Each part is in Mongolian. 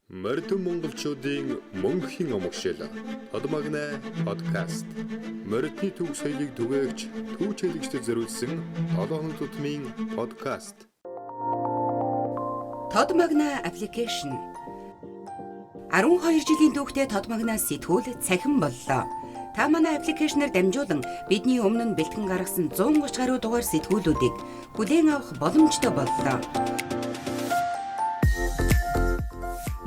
Мордон монголчуудын мөнхийн омгшил Тодмагнай подкаст. Мордны төв соёлыг түгээгч, түүч хэлэгчдэд зориулсан 7 хоног тутмын подкаст. Тодмагна аппликейшн 12 жилийн түүхтэй Тодмагна сэтгүүл цахим боллоо. Та манай аппликейшнээр дамжуулан бидний өмнө нь бэлтгэн гаргасан 130 гаруй дугаар сэтгүүлүүдийг хүлээн авах боломжтой боллоо.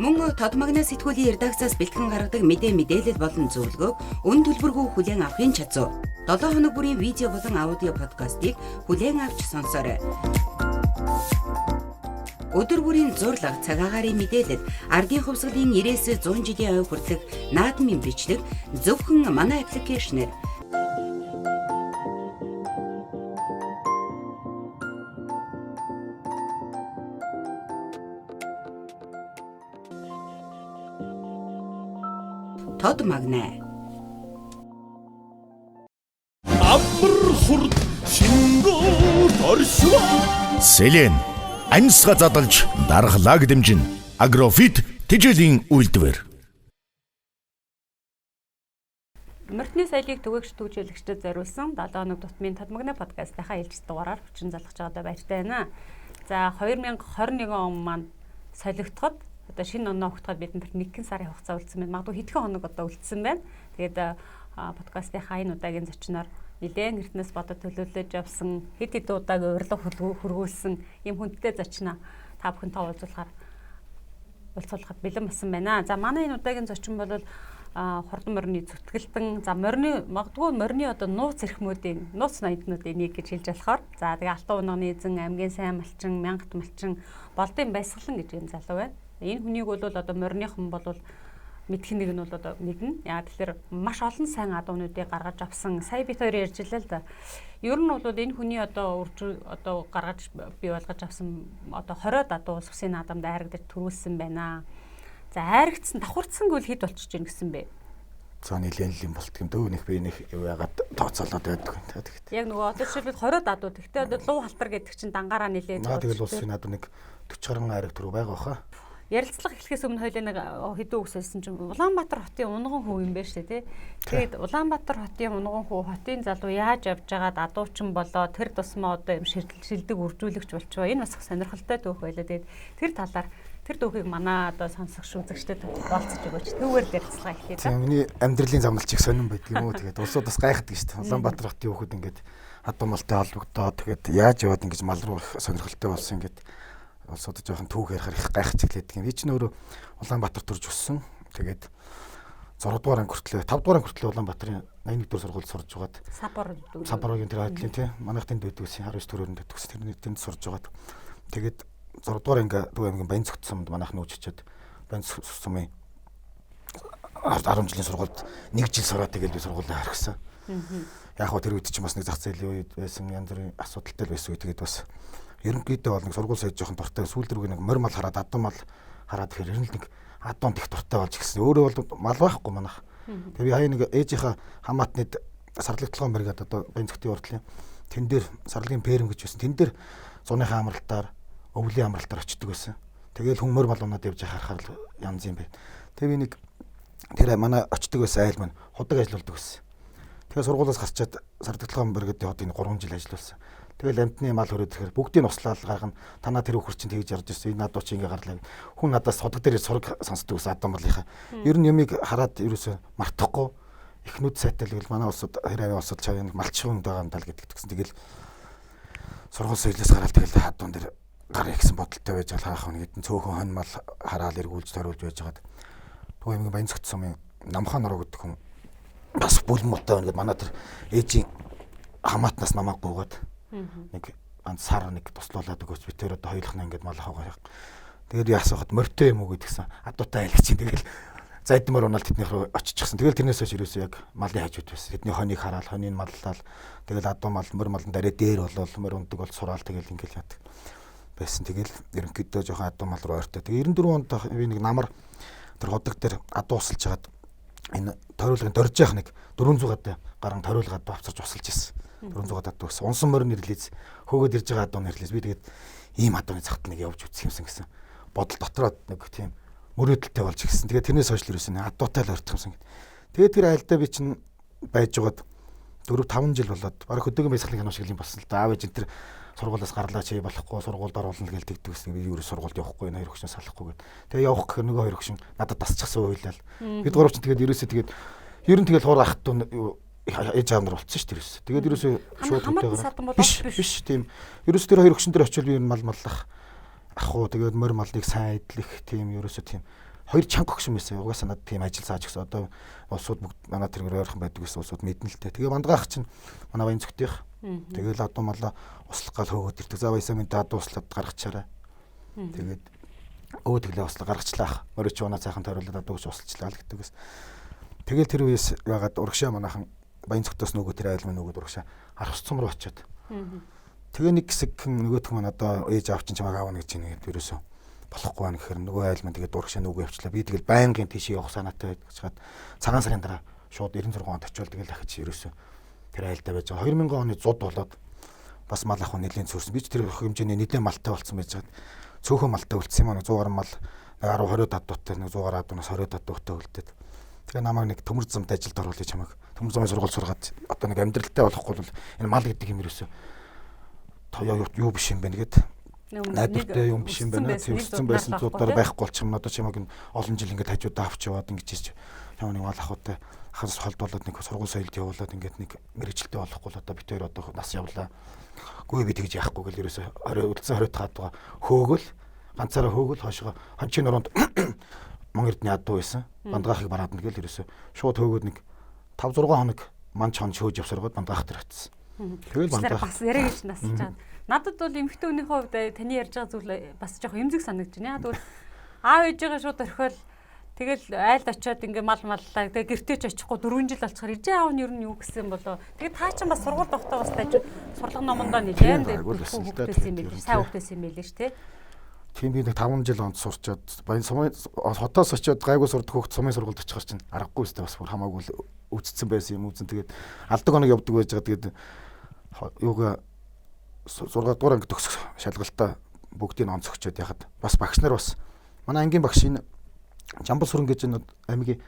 Мөн Тодмагна сэтгүүлийн редакцаас бэлтгэн гаргадаг мэдээ мэдээлэл болон зөвлөгөөг үн төлбөргүй хүлээн авахын чадвар. 7 хоног бүрийн видео болон аудио подкастыг хүлээн авч сонсоорой. Өдөр бүрийн зурлага, цаг агаарын мэдээлэл, ардын хувьсгалын 90-ээс 100 жилийн ой хүртэлх наадмын бичлэг зөвхөн манай аппликейшнээр. Тод магнай. Амар хурд шингүү оршваа. Селен амьсгаа задалж дархлааг дэмжин. Агрофит тэжээлийн үйлдвэр. Мөртний соёлыг түгээгч түгжээлэгчдэд зориулсан 7 хоног тутмын Тодмагнай подкастынхаа ээлжит дугаараар хүчин залгаж байгаадаа баяртай байна. За 2021 он маань солигдоход одоо шинэ оноо өгөхөд бид нарт нэгэн сарын хугацаа үлдсэн байна. Магадгүй хэдхэн хоног одоо үлдсэн байна. Тэгээд подкастынхаа энэ удаагийн зочноор нэлээд эртнээс бодод төлөөлөж явсан хэд хэд удааг урилга хөргүүлсэн ийм хүндтэй зочноо та бүхэнтэй уулзуулахад бэлэн болсон байна. За манай энэ удаагийн зочин бол хурдан морины зүтгэлтэн, за морины магадгүй морины одоо нууц эрхмүүдийн нууц ноёднуудын нэг гэж хэлж болохоор, за тэгээ алтан унааны эзэн, амьгийн сайн малчин, мянгат малчин, болдын баясгалан гэж юм залуу байна. Энэ хүнийг бол одоо мориныхан бол мэдэх нэг нь бол одоо мэднэ. Яг тэгэхээр маш олон сайн адуунуудыг гаргаж авсан. Сая бит хоёр ярьж илээ л да. Ер нь бол энэ хүний одоо одоо гаргаж бий болгож авсан одоо 20 адуу улс усын наадамд айрагдаж төрүүлсэн байна. За айрагдсан давхарцсан гэвэл хэд болчихж гин гэсэн бэ? За нэлээд л юм болтго юм дөө нэг би нэг яагаад тооцоолоод байдаг юм та тэгэхэд. Яг нөгөө одоо жишээлбэл 20 адуу. Тэгтээ одоо луу халтар гэдэг чинь дангаараа нэлээд. Наа тэгэл улсын наадам нэг 40 гаруй айраг төрөв байгаа баха. Ярилцлага эхлэхээс өмнө хоёлаа нэг хэдэн үг сольсон чинь Улаанбаатар хотын унган хүү юм байна шүү дээ, тий. Тэгээд Улаанбаатар хотын унган хүү хотын залуу яаж явж байгаад адуучин болоо тэр тусмаа одоо юм шилдэг үржүүлэгч болчихоо. Энэ бас их сонирхолтой түүх байлаа. Тэгээд тэр талаар тэр түүхийг манай одоо сонсогч үзэгчдэд болцож өгөөч. Түүгээр л ярилцлага эхлэе. Тийм миний амьдралын замналч их сонирн байдаг юм уу. Тэгээд улсууд бас гайхдаг шүү дээ. Улаанбаатар хотын хүүхэд ингээд адуу малтай холбогдоод тэгээд яаж яваад ингэж мал руу их сонирхолтой болсон ингээд улсуудад жоохон түүх ярихаар их гайхаж эхлэдэг юм. Би ч нөөрэ Улаанбаатар төрж өссөн. Тэгээд 6 дугаар анги хүртлээ, 5 дугаар анги хүртлээ Улаанбаатарын 81 дугаар сургуульд сурж байгаад Сапорогийн тэр айдлын тий манайх тэнд байдаг гэсэн 19 төрөөрөнд байдаг гэсэн тэрний тэнд сурж байгаад тэгээд 6 дугаар анги Төв аймгийн Баян цогт сумд манайх нүүж очиад Баян сумын 10 жилийн сургуульд 1 жил сураад тэгээд би сургуулаа харгасан. Яг хөө тэр үед чинь бас нэг зах зээлийн үед байсан янз бүрийн асуудалтай л байсан. Тэгээд бас ерөнхийдөө бол нэг сургууль сая жоохон дуртай. Сүүл дөрөв нэг морь мал хараад адуу мал хараад тэгэхээр ер нь л нэг адуунд их дуртай болж гисэн. Өөрөө бол мал байхгүй манайх. Тэгээ би хаяа нэг ээжийнхаа хамаатныг сарлаг толгойн мэргээд одоо Баян цогтын урдлын тэн дээр сарлагын перм гэж байсан. Тэн дээр зуныхаа амралтаар өвлийн амралтаар очдөг байсан. Тэгээл хүн морь мал унаад явж харахаар л янз юм бэ. Тэгээ би нэг тэр манай очдөг байсан айл маань худаг ажиллаулдаг байсан. Тэгээ сургуулиас гарчаад сардаг толгойн мэргээд хотын 3 жил ажиллаулсан. Тэгэл амтны мал хөрөөд ирэхээр бүгдийг услаал гаргана. Танаа тэр өхөр чинь тэгж ярьж ирсэн. Энэ надуу чи ингээ гарлаа. Хүн надаас худаг дээр сураг сонсдог гэсэн адам малынхаа. Ер нь юмыг хараад ерөөсөө мартахгүй эхнүүд сайтай л гэл манай улсад хэр авийн улсад чав нэг малчхан хүнд байгаа юм даа л гэдэг гэсэн. Тэгэл сургууль соёлоос гараад тэгэл хадуун дээр гарыг гэсэн бодолтой байж байгаа хаах нэг хэдэн цөөхөн хонь мал хараал эргүүлж ториулж байж байгаад Төв аймгийн Баян цогт сумын Намхан нуруу гэдэг хүн бас бүл муутай байна гэд манай тэр ээжийн хамаатнаас намайг гуйгаад нэг ганц сар нэг туслуулад өгөөч би тэр одоо хоёулахна ингээд мал авах. Тэгээд би асуухад морьтой юм уу гэдгсэн. Адуутай айл чинь тэгэл зайдмар унаал тэднийх рүү очичихсан. Тэгэл тэрнээс хойш ерөөсөө яг малын хажууд байсан. Тэдний хоныг хараал, хоныг маллал. Тэгэл адуу мал, морь маланд арай дээр болол, морь ундаг бол сураал тэгэл ингээл яадаг байсан. Тэгэл ерөнхийдөө жоохон адуу мал руу ойртой. Тэгээ 94 онд би нэг намар тэр ходог дээр адуу усалж хагаад энэ тойруулгын доржих нэг 400 гадаа гарan тойруулга адуу авчирч усалж ирсэн. 400 гадаа адуу гэсэн. Унсан морь нэрлээс хөөгөөд ирж байгаа адуу нэрлээс би тэгээд ийм адууны цагт нэг явж үзэх юмсан гэсэн бодол дотроо нэг тийм мөрөөдөлтэй болж ирсэн. Тэгээд тэрнээс хойш л ерөөсөө адуутай л орчих юмсан гэд. Тэгээд тэр айлдаа би чинь байж байгаад 4 5 жил болоод бараг хөдөөгөн баясгалын кино шиг л юм болсон л да. Аав ээж энэ тэр сургуулиас гарлаа чи болохгүй сургуульд оруулна гэж тэгдэг гэсэн. Би ерөөс сургуульд явахгүй энэ хоёр хөшин салахгүй гэд. Тэгээ явах гэхээр нөгөө хоёр хөшин надад тасчихсан уйлал. Бид гурав чинь тэгээд ерөөсөө тэгээд ер нь тэгэл хуур ах дүү ээж аав нар болцсон шүү дээ ерөөсөө. Тэгээд ерөөсөө шууд хөтөөгөр биш биш тийм. Ерөөсөө тэр хоёр хөшин дээр очивол би ер нь мал маллах ах уу тэгээд морь малыг сайн эдлэх тийм ерөөсөө тийм хоёр чанга өгшин байсан. Угаасаа надад тийм ажил зааж өгсөн. Одоо улсууд бүгд манай тэргээр ойрхон байдаг гэсэн улсууд мэднэ л дээ. Тэгээ мандгаах чинь манай баян зүгтийнх. Тэгээл адуу малаа услах гал хөөгөөд ирдэг. За баясаа минь адуу услаад гаргачихаарай. Тэгээд өө тэглээ услаа гаргачлаах. Морь чи унаа цаахан тойруулаад адуу гэж услчлаа л гэдэг ус. Тэгээл тэр үеэс ягаад урагшаа манайхан баян зүгтээс нөгөө тэр айл мань нөгөөд урагшаа арх цум руу очиод. Тэгээ нэг хэсэг нөгөөх маань одоо ээж аав чинь чамайг аавна гэж байна гэдэг ерөөсөө болохгүй байна гэхээр нөгөө айл маань тэгээд урагшаа нүгөө явчлаа. Би тэгэл байнгын тийшээ явах санаатай байж чад цагаан сарын дараа шууд 96 онд очивол тэгэл дахиж ерөөсөө тэр айлдаа байж байгаа. 2000 оны зуд болоод бас мал ах нэлийн цөөрсөн. Би ч тэр хэмжээний нэлээд малтай болцсон байж чад цөөхөн малтай үлдсэн юм аа 100 гаруй мал 10 20 адуутай нэг 100 гаруй адуунаас 20 адуутай үлдээд. Тэгээ намайг нэг төмөр замд ажилд оруулах чамайг төмөр замын сургууль сургаад одоо нэг амьдралтай болохгүй бол энэ мал гэдэг юм ерөөсөө юу биш юм бэ гэд найдвартай юм биш юм байна. Өссөн байсан зуудаар байхгүй болчих юм. Одоо чамайг энэ олон жил ингээд хажуудаа авч яваад ингэж хийж чамайг нэг мал ахуйтай хас холдуулаад нэг сургууль соёлд явуулаад ингээд нэг мэрэгчлээ болохгүй л одоо бит хоёр одоо нас явлаа. Гүй би тэгж яахгүй гэл ерөөсөө 20 үлдсэн 20 дахь адууга хөөгөл ганцаараа хөөгөл хойшоо хончийн нуруунд мон эрдний адуу байсан. Бандгаахыг бараадна гэл ерөөсөө шууд хөөгөөд нэг 5 6 хоног манч хонч хөөж явсаргаад бандгаах дээр очсон. Тэгэл бандгаах бас яриа гэж насж байгаа. Надад бол эмэгтэй хүний хувьд таны ярьж байгаа зүйл бас жоох эмзэг санагдаж байна. Яг тэгвэл аав ээжигээ шууд орхиол тэгэл айлд очиод ингээ мал маллаа. Тэгээ гэртээ ч очихгүй 4 жил болчихоор ижээ аав нь ер нь юу гэсэн болоо. Тэгээ та чинь бас сургуульд явахдаа бас таж сурлага номондоо нэлээд хүүхдээс юм байл. Сайн хүүхдээс юм байл ш тэ. Тийм би нэг 5 жил онд сурчаад баян сумын хотоос очиод гайгүй сурдаг хүүхд сумын сургуульд очихор чинь аргагүй өстэй бас бүр хамаагүй л үздсэн байсан юм үзэн тэгээд алдаг оног явдаг байж байгаа. Тэгээд юугаа 6 дугаар анги төгсөх шалгалтаа бүгдийг онцгчээд яхад бас багш нар бас манай ангийн багш энэ Жамбал сүрэн гэж энэ аймгийн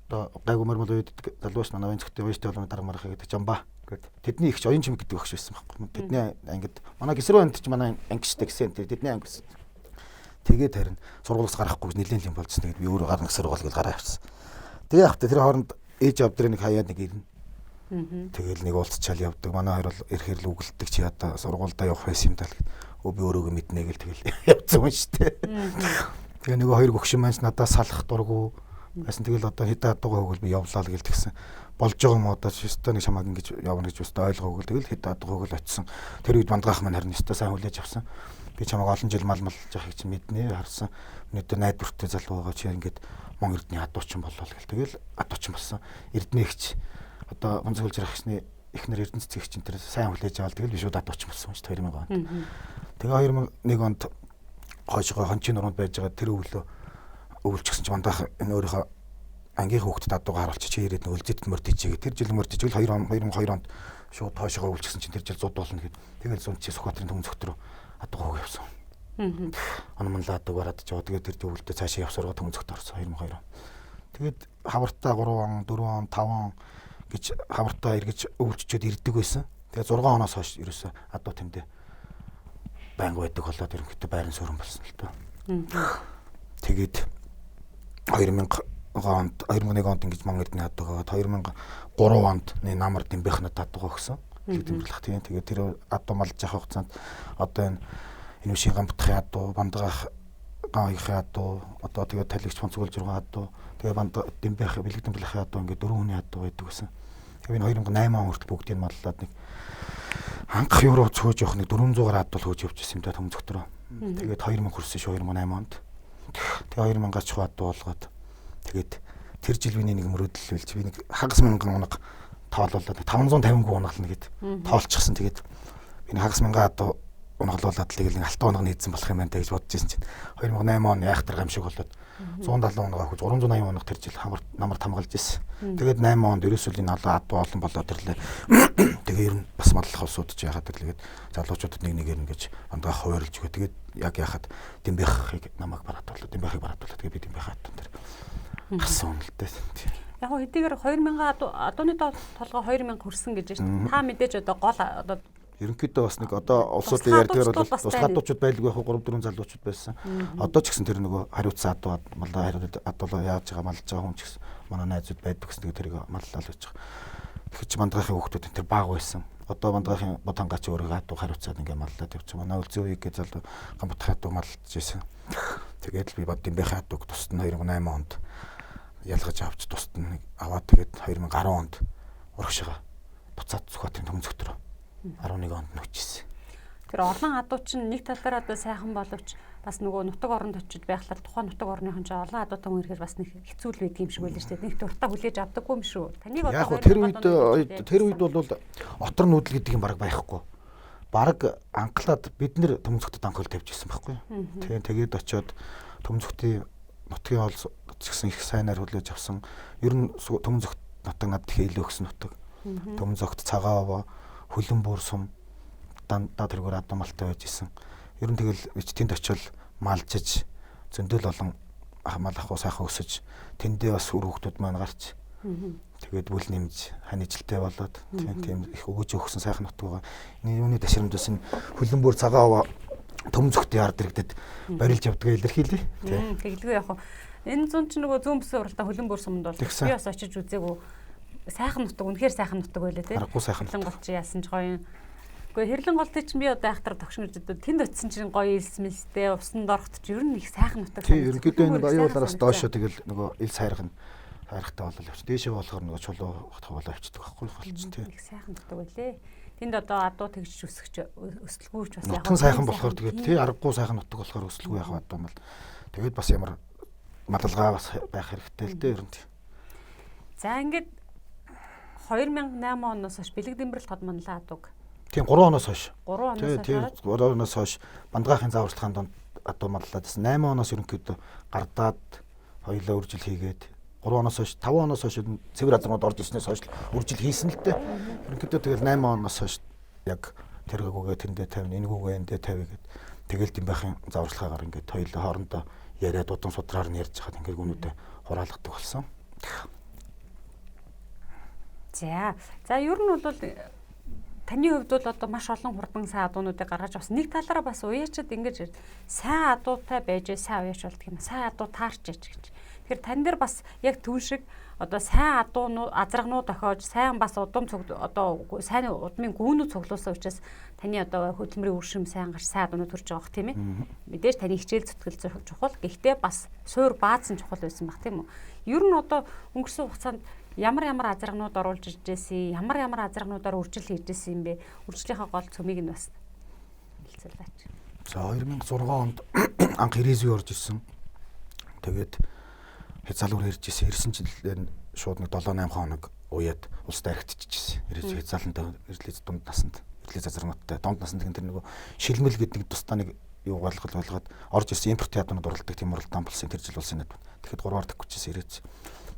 одоо гайгүй мормол уйддаг залуус манай баян цогтой уйштай боломын дарга марах гэдэг Жамба гэд тэдний ихч оюун чимэг гэдэг багш байсан байхгүй. Тэдний ангид манай гисрүү ангид ч манай ангичтай гэсэн тэдний анги байсан. Тэгээд харин сургуулиас гарахгүй нэлээд юм болжсэн. Тэгээд би өөрөө гарна гэсэн сургууль гэж гараа авчихсан. Тэгээ явах тэр хооронд ээж аав дээр нэг хаяад нэг ирнэ. Тэгэл нэг уулзчаал явдаг. Манай хоёр бол ирэхээр л үгэлддэг чи одоо сургуульдаа явах байсан юм даа л гэд. Өө би өөрөөгөө мэднэ гэл тэгэл явцсан юм шүү дээ. Тэгээ нөгөө хоёр гөгшин маань надаас салах дургу байсан. Тэгэл одоо хэдэн адуугаа хөөгөл би явлаа л гэл тэгсэн. Болж байгаа юм одоо өстой нэг шамааг ингэж явна гэж өстой ойлгоогүй. Тэгэл хэдэн адуугаа хөөгөл очисон. Тэр үед мандгаах маань харин өстой сайн хүлээж авсан. Би чамайг олон жил мал малж яхийг чинь мэднэ харсан. Өнөөдөр найдвартай залуу байгаа чи ингээд мон эрдний адуучин боллоо гэл. Тэгэл адуучин болсон. Эрдний ихч одоо Гонцгол жирах гисний эхнэр Эрдэнэ цэцэг чинь тэр сайн хүлээж аваад тэгэл би шууд адуучин болсон шүү дээ 2000 онд. Тэгээ 2001 онд хойшгоо хончийн нуруунд байж байгаа тэр өвлөө өвлчихсэн чинь мандах энэ өөрийнхөө ангийн хүүхдэд адуугаа харуулчих чи ирээд нэг өлзөд мөр тийчээ. Тэр жил мөр тийчвэл 2002 онд шууд хойшгоо өвлчихсэн чинь тэр жил зуд болно гэд. Тэгэл зунд чи Сүхбаатарын төмөн цогт руу адуугаа хөг явсан. Онмонлоо адууг бараад жоо тэгээд тэр өвлдөө цаашаа явсаргаа төмөн цогт орсон 2002 он. Тэгээд хавартаа 3 он, 4 он, 5 он гэж хавартаа эргэж өвлжчөөд ирдэг байсан. Тэгээ 6 оноос хойш ерөөсөө адуу тэндээ байнга байдаг болоод ерөнхийдөө байран суурин болсон л доо. Тэгээд 2000 онд 2001 онд ингэж мон эрдний адууг аваад 2003 онд намар дэмбэх надад адууг өгсөн. Дэмбэрлэх тийм. Тэгээд тэр адуу малж явах хугацаанд одоо энэ Инүшийн гамбтахын адуу, бандгаах гавийнхын адуу, одоо тэгээд талигч фонцгол 6 адуу, тэгээд банд дэмбэх бэлэг дэмбэлхийн адуу ингээд дөрвөн хүний адуу байдаг гэсэн. Тэгээд энэ 2008 он хүртэл бүгдийг маллаад нэг анх евро цөөж явах нэг 400 гаруй адуу хөөж явж ирсэн юм да төмөн цогтроо. Тэгээд 2000 хүрсэн шүү 2008 онд. Тэгээд 2000 гарч адуу болгоод тэгээд тэр жил миний нэг мөрөөдөл байлж би нэг хагас мянган унаг тоолуулаад 550 гүн унаглана гэд тоолчихсон. Тэгээд би нэг хагас мянган адуу унаглуулад л нэг алтан унаг нийцсэн болох юм байна гэж бодож ирсэн чинь 2008 он яах тэр гамшиг болоод 170 унгаа хөөж 380 унга тэр жил намар хамгаалж ирсэн. Тэгээд 8 онд ерөөсөө энэ олон адуу олон болоод ирлээ. Тэгээ ер нь бас маллах улсууд ч яхад ирлээ. Залуучуудад нэг нэгээр ингэж мандгаа хуваарлж өгөө. Тэгээд яг яхад Дэмбэхийг намайг бараатуулаа. Дэмбэхийг бараатуулаа. Тэгээ би Дэмбэх адуун дээр гарсан юм л дээ. Яг гоо хэдийгээр 2000 адууны толгой 2000 хүрсэн гэж байна шүү дээ. Та мэдээж одоо гол одоо ерөнхийдөө бас нэг одоо улсуудын ярьдгаар бол тусгай адуучууд байлгүй яг 3 4 залуучууд байсан. Одоо ч гэсэн тэр нөгөө хариуцсан адуу малаа хариуцсан адуулаа яаж байгаа малж байгаа хүн ч гэсэн манай найзууд байдаг гэсэн тэгээ тэрийг маллал байж байгаа. Тэгэхээр чи мандгаахын хүүхдүүд энэ тэр баг байсан. Одоо мандгаахын бодангаач өөрийгөө адуу хариуцаад ингээ маллаад явчих. Манай үлзий үеиг гэж залуу Ганбатах адуу малж байсан. Тэгээд л би бод Дэмбэхийн адууг тусад нь 2008 онд ялгаж авч тусад нь нэг аваад тэгээд 2010 онд урагшаага буцаад Сүхбаатарын төмөнцөгтрөө 11 онд нүчсэн. Тэр олон адуу чинь нэг талаараа одоо сайхан боловч бас нөгөө нутаг оронд очиж байхлаар тухайн нутаг орныхон чинь олон адуутай хүн ирэхээр бас нэг хэцүү л байдаг юм шиг байлаа шүү дээ. Нэг дуртай хүлээж авдаггүй юм шүү. Таныг одоо яг тэр үед бол отор нүүдэл гэдэг юм бараг байхгүй. Бараг анхлаад бид нэр төмөнцөгтөд анх хөл тавьж ирсэн байхгүй юу. Тийм тэгээд очиод төмөнцөгтийн нутгийн ол гэсэн их сайнаар хүлээж авсан. Ер нь төмөнцөгт нутаг надад их илүү өгсөн нутаг. Төмөнцөгт цагаан овоо хөлөнбөр сум дандаа тэргээр адуу малтай байж исэн. Ер нь тэгэл би тэнд очиод малжиж зөндөл олон мал ах уу сайхан өсөж тэндээ бас үр хүүхдүүд маань гарч тэгээд бүл нэмж ханижилтэй болоод тийм их өгөж өгсөн сайхан нутаг байгаа. Энэ юуны ташрамд бас энэ хөлөнбөр цагаан овоо төмөнцөгтийн ард иргэдэд барилж явдгаа илэрхийлье. Тийм тэгэлгүй яг энэ зун ч нөгөө зүүн бүсийн уралдаа хөлөнбөр суманд бол би бас очиж үзээгүй. Сайхан нутаг, үнэхээр сайхан нутаг байлаа тий. Аргагүй сайхан. Хэрлэн гол чи яасан ч гоё. Гэхдээ хэрлэн голтой чинь би одоо айхтар тогшин гэж одоо тэнд очисон чинь гоё элсмэлстэй, усанд орохт ч ер нь их сайхан нутаг. Тийм, ерөнхийдөө энэ Баян уулаараас доошо тэгэл нөгөө ил сайргана. Хайрхтай болол явчих. Дээшээ болохоор нөгөө чулуу болоо явчихдаг байхгүй болчих тий. Их сайхан нутаг байлээ. Тэнд одоо адуу тэгж өсгөж өсөлгүүч бас яг сайхан болохоор тэгээд тий аргагүй сайхан нутаг болохоор өсөлгүй яг адуу мал. Тэгээд бас ямар малалгаа бас байх хэрэгтэй л дээ ер нь. За ингээд 2008 оноос хойш бэлэг дэмбэрэл тод манлаа адууг. Тийм 3 оноос хойш. 3 оноос хойш. 3 оноос хойш Бандгаахын зааварчилгаан донд адуу маллаад байсан. 8 оноос ерөнхийдөө гардаад хоёулаа үржил хийгээд 3 оноос хойш 5 оноос хойш цэвэр азарнууд орж ирснээс хойш үржил хийсэн л дээ. Ерөнхийдөө тэгэл 8 оноос хойш яг тэргүүгээ тэндээ тавина, энэгүүгээ эндээ тавь гээд тэгэл Дэмбэхийн зааварчилгаагаар ингээд хоёулаа хоорондоо яриад удан судраар нь ярьж хаад ингээд гүнүүдээ хураалгадаг болсон. За. За ер нь бол таны хувьд бол одоо маш олон хурдан сайн адуунуудыг гаргаж авсан. Нэг талаараа бас уяачд ингэж сайн адуутай байж сайн уяач болдго юм. Сайн адуу таарч яж гэж. Тэгэхээр тань дээр бас яг түн шиг одоо сайн адуунууд азарганууд охиож сайн бас удам цуг одоо сайн удмын гүүнүүд цуглуулсан учраас таны одоо хөдөлмөрийн үр шим сайн гарч сайн адуунууд төрж байгаа бох тийм ээ. Мэдээж таны хичээл зүтгэл чухал. Гэхдээ бас суур баазан чухал байсан бах тийм үү. Ер нь одоо өнгөрсөн хугацаанд ямар азарганууд оруулж иржээсэн, ямар азаргануудаар үржил хийжээсэн юм бэ? Үржлийнхаа гол цөмийг нь бас хэлцүүлээч. За 2006 онд анх Эрезүү орж ирсэн. Тэгээд хязгаалуур ирж ирсэн. Ирсэн чинь шууд нэг 7-8 хоног уяад улс дайрагдчихжээ. Эрезүү хязгаалантай ирлээ дунд насанд, ирлээ зазарнуудтай. Дунд насанд гэн тэр нөгөө шилмэл гэдэг нэг тусдаа нэг юу болгол болгоод орж ирсэн импорт ядуунууд уралдаг тийм уралдаан болсон тэр жил болсон юм. Тэгэхэд 3-аар тэгчихсэн ирээц.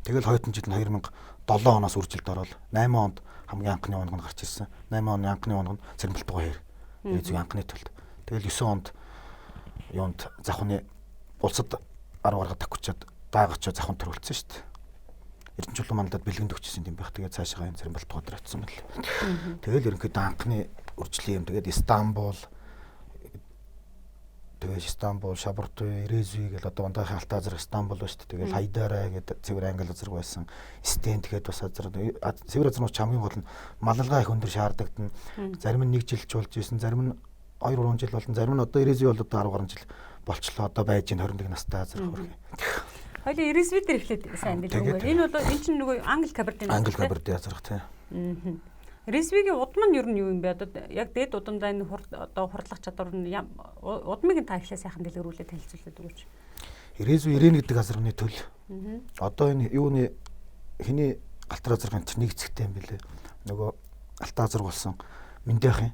Тэгэл хойтон жил нь 2007 оноос үржилд ороод 8 онд хамгийн анхны унаг нь гарч ирсэн. 8 оны анхны унаг нь Цэрмэлтугай хоёр. Эрезүү анхны төлд. Тэгэл 9 онд юунд завхны улсад 10 гаргаад тавьчихад даагачаа завхан төрүүлсэн шүү дээ. Эрдэнэ чулуу мандад бэлгэнд өгчсэн юм байх. Тэгээд цаашаа энэ Цэрмэлтугай дээр очсон мэл. Тэгэл ерөнхийдөө анхны үржлийн юм. Тэгээд Истанбул Шабуртуй, Эрезүү гэл одоо Ундаахын алтаа азар Истанбул ба шүү дээ. Тэгэл Хайдарай гэдэг цэвэр англи азар байсан. Стент гэдэг бас азар. Цэвэр азарнууд хамгийн гол нь малалгаа их өндөр шаардагдана. Зарим нь 1 жилч болж исэн, зарим нь 2-3 жил болно, зарим нь одоо Эрезүү бол одоо 10 гаруй жил болчлоо. Одоо байж ин 21 настай азар хөрхи. Хоёлын Эрезүү дээр эхлээд сайн дэлгүүр. Энэ бол эн чинь нөгөө англи кабердын англи кабердын азарх тий. Ресвигийн удам нь ер нь юу юм бэ? Одоо яг дээд удамдаа энэ одоо хурлах чадвар нь удмыг нь та эхлээ сайхан дэлгэрүүлээд танилцуулаад өгөөч. Эрезүү Ирэн гэдэг азарганы төл. Одоо энэ юуны хиний галтар азаргын тэр нэг зэгтэй юм бэлээ. Нөгөө алтан азарга болсон Миндэхийн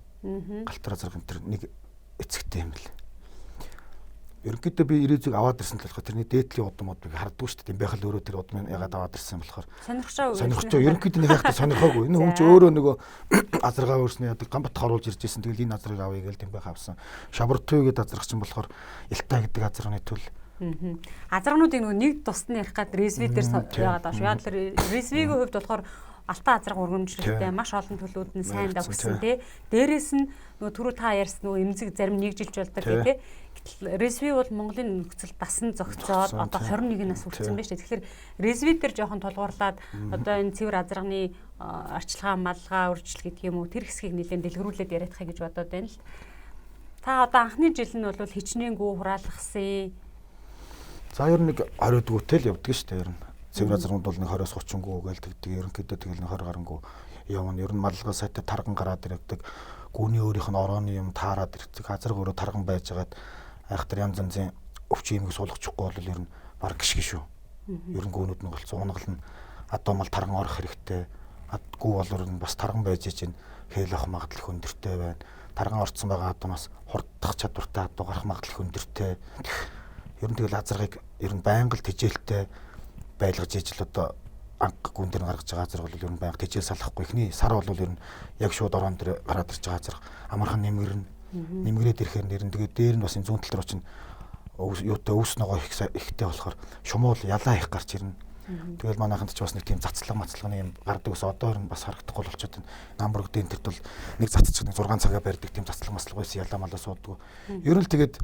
галтар азаргын тэр нэг эцэгтэй юм бэлээ. Ерөнхийдөө би ирээзүг аваад ирсэн л болохоор тэрний дээдлийн удам удмыг харддаг шүү дээ. Тэмбэх л өөрөө тэр удмыг ягаад аваад ирсэн болохоор сонирхчоо ерөнхийдөө нэг яхад сонирхоогүй. Энэ хүн чи өөрөө нөгөө азаргаа өөрснөө яадаг Ганбат оруулж ирж исэн. Тэгэл энэ азарыг авъя гээл тэмбэх авсан. Шабартуй гэдэг азаргач нь болохоор Ялтай гэдэг азарганы төл. Азаргануудыг нөгөө нэг тусад нь ярих гад резви дээр яагаад байгаа шүү. Яг л резвигийн хувьд болохоор алтан азарга өргөмжлөлтэй маш олон төлүүд нь сайн давхсан тий. Дээрээс нь нөгөө түрүү та ярьсан нөгөө эмзэг зарим нэгжилж болдог тий. Гэтэл резви бол Монголын нөхцөл дасан зохицоод одоо 21 нас хүрсэн байж тээ. Тэгэхээр резви дээр жоохон тулгуурлаад одоо энэ цэвэр азарганы арчилгаа, малгай, үржил гэдэг юм уу тэр хэсгийг нэлээд дэлгэрүүлээд яриадахыг гэж бодоод байна л. Та одоо анхны жил нь бол хичнээн гүү хураалгасан. За ер нь нэг 20 дүүтэй л явдаг шүү дээ ер нь. Цэвэр азарганд бол нэг 20-оос 30 гүү гээл тэгдэг. Ерөнхийдөө тэгэл нэг 20 гарангуу явна. Ер нь малгай сайтай тарган гараад ирдэг. Гүүний өөрийнх нь орооны юм таарад ирдэг. Азарга өөрөө тарган байжгаад айхтар янз янзын өвчин имийг суулгачихгүй бол ер нь баг гიშгэ шүү. Ер нь гүүнүүд нь голцсон унаgal нь адуумал тарган орох хэрэгтэй. Гүү бол ер нь бас тарган байж чинь хээл авах магадлал их өндөртэй байна. Тарган орцсон байгаа адуумаас хурддах чадвартай адуу гарах магадлал их өндөртэй. Ер нь тэгэл азаргыг ер нь байнга л тэжээлтэй байлгаж ижил одоо анх гүн дээр гаргаж байгаа азарга бол ер нь байнга тэжээл салахгүй. Эхний сар бол ер нь яг шууд орон дээр гараад ирж байгаа азарга амархан нэмгэрнэ. Нэмгрээд ирэхээр нэр нь тэгээд дээр нь бас энэ зүүн тал руу чинь юутай өвс ногоо их ихтэй болохоор шумуул ялаа их гарч ирнэ. Тэгэл манайханд ч бас нэг тийм цацлага мацлагны юм гардаг ус одоо ер нь бас харагдахгүй болчиход байна. Намбург дээр тэрт бол нэг цацчих нэг 6 цагаа барьдаг тийм цацлага маслага байсан ялаа малаа сууддаг. Ер нь л тэгээд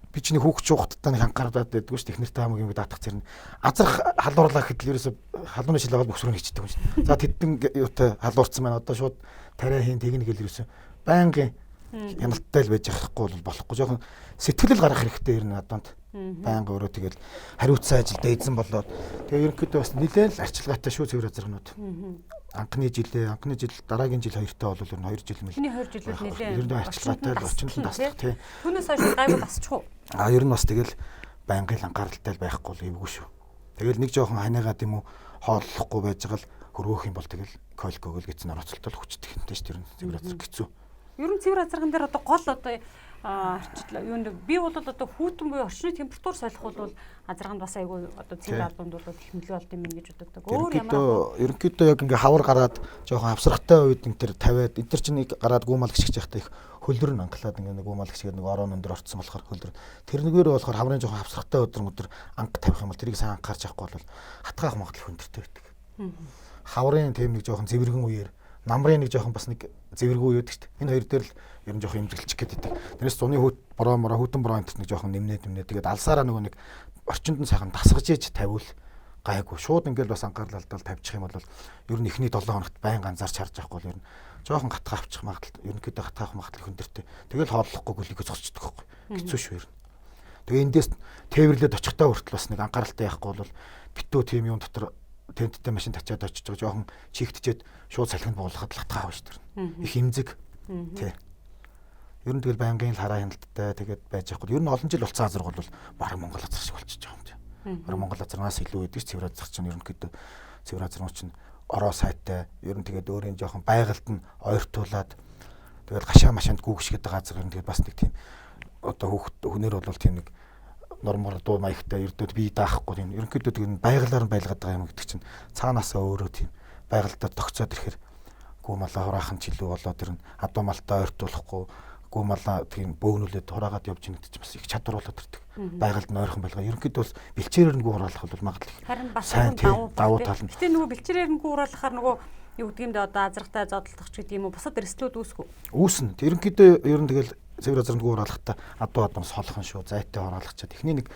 би чиний хүүхд чуухтаа нэг анхаараад байдгүй шүү дээ. Эхнэртэй хамаг юм даатах зэрэг. Азарх халуурлаа гэхэд л ерөөсө халууны шил аваад бөхсрөө хийчдэг юм шүү. За тэдэн юутай халуурсан байна. Одоо шууд тариа хийн тэгнэ гэл ерөөсө байнгын хяналттай л байж явахгүй бол болохгүй. Жохон сэтгэл гаргах хэрэгтэй ер нь адуунд. Байнга өөрөө тэгэл хариуцсан ажилдаа эзэн болоод тэгээ ерөнхийдөө бас нэлээд л арчилгаатай шүү цэвэр азарганууд. Анхны жилээ, анхны жил, дараагийн жил хоёртой бол ер нь 2 жил мэл. Эхний 2 жилүүд нэлээд ер нь арчилгаатай л орчинд таслах тий. Түүнээс хойш гайгүй тасчих уу? А ер нь бас тэгэл байнгын л анхааралтай л байхгүй бол эвгүй шүү. Тэгэл нэг жоохон ханиагаад юм уу хооллохгүй байж байгаа л хөрвөөх юм бол тэгэл колькогол гэсэн орооцолтой л хүчдэг юмтай шүү дээ. Ер нь цэвэр азарга хэцүү. Ер нь цэвэр азарган дээр одоо гол одоо арчлаа. Юунд би бол одоо хүүтэн буюу орчны температур солих бол азарганд бас айгүй одоо цэвэр албанд бол их нөлөө болд юм гэж боддог. Өөр ямар ерөнхийдөө яг ингээ хавар гараад жоохон авсрахтай үед энэ төр тавиад энэ төр чинь нэг гараад гүмал гიშгэж явахдаа их хөлдөр нь анхлаад ингээ нэг гүмал гიშгээд нэг орон өндөр орцсон болохоор хөлдөр. Тэр нэгээр болохоор хаврын жоохон авсрахтай өдөр анх тавих юм бол тэрийг сайн анхаарч авахгүй бол хатгаах магадлал өндөртэй байдаг. Хаврын тийм нэг жоохон зэвэргэн үеэр намрын нэг жоохон бас нэг зэвэргэн үе байдаг шүү дээ. Энэ хоёр дээр л ер нь жоохон эмзэглчих гээд байдаг. Тэрнээс зуны хүүт бороо мороо хүүтэн бороо энэ нэг жоохон нэмнээ тэгээд алсаараа нөгөө нэг орчинд нь сайхан тасгаж ээж тавиул гайгүй. Шууд ингээл бас анхаарал алдаал тавьчих юм бол ер нь эхний 7 хоногт байн ганцаарч харж авахгүй бол ер нь жоохон гатгаа авчих магадлал ерөнхийдөө гатгаа авах магадлал их өндөртэй. Тэгэл хооллохгүй гүлийгөө зогсчдөг байхгүй. Хэцүү шүү ер нь. Тэгээ эндээс тээвэрлээд очихдоо хүртэл бас нэг анхааралтай яахгүй бол битүү тийм юм дотор тенттэй машин тачаад очиж байгаа жоохон чигтчихэд шууд салхинд буулгахад л хатгаа авна шүү дээ. Их эмзэг. Тий. Ер нь тэгэл байнгын л хараа хяналттай тэгээд байж явахгүй. Ер нь олон жил болсон азарга бол бараг Монгол азар шиг болчихж байгаа юм тий. Бараг Монгол азарнаас илүү байдаг цэвэр азар чинь ерөнхийдөө цэвэр азарнууд чинь ороо сайтай. Ер нь тэгээд өөрийн жоохон байгальд нь ойртуулад тэгэл гашаа машинд гүүгшгээд байгаа азар ер нь тэгээд бас нэг тийм одоо хүүхд хүнээр бол тийм нэг нормор дуу маягтай ердөөд бие даахгүй тийм ерөнхийдөө тийм байгалаар нь байлгаад байгаа юм гэдэг чинь цаанаасаа өөрөө тийм байгальдаа тогтцоод ирэхээр гүү малаа хураах нь ч илүү болоод тэр нь адуу малтай ойртуулахгүй гүү малаа тийм бөөгнүүлээд хураагаад явж ийн гэдэг чинь бас их чадвар болоод ирдэг. Байгальд нь ойрхон байлгаа. Ерөнхийдөө бол бэлчээрээр нь гүү хураалах бол магадлал их. Харин бас сайн давуу тал нь. Гэтэ нөгөө бэлчээрээр нь гүү хураалахаар нөгөө юу гэдэг юм дэ одоо азаргатай зодтолдох ч гэдэг юм уу бусад эрсдлүүд үүсэх үү? Үүснэ. Ерөнхийдөө ер нь тэгэл цэвэр азарнд гүү хураалахдаа адуу адам солох нь шүү. Зайтай хураалгачаад эхний нэг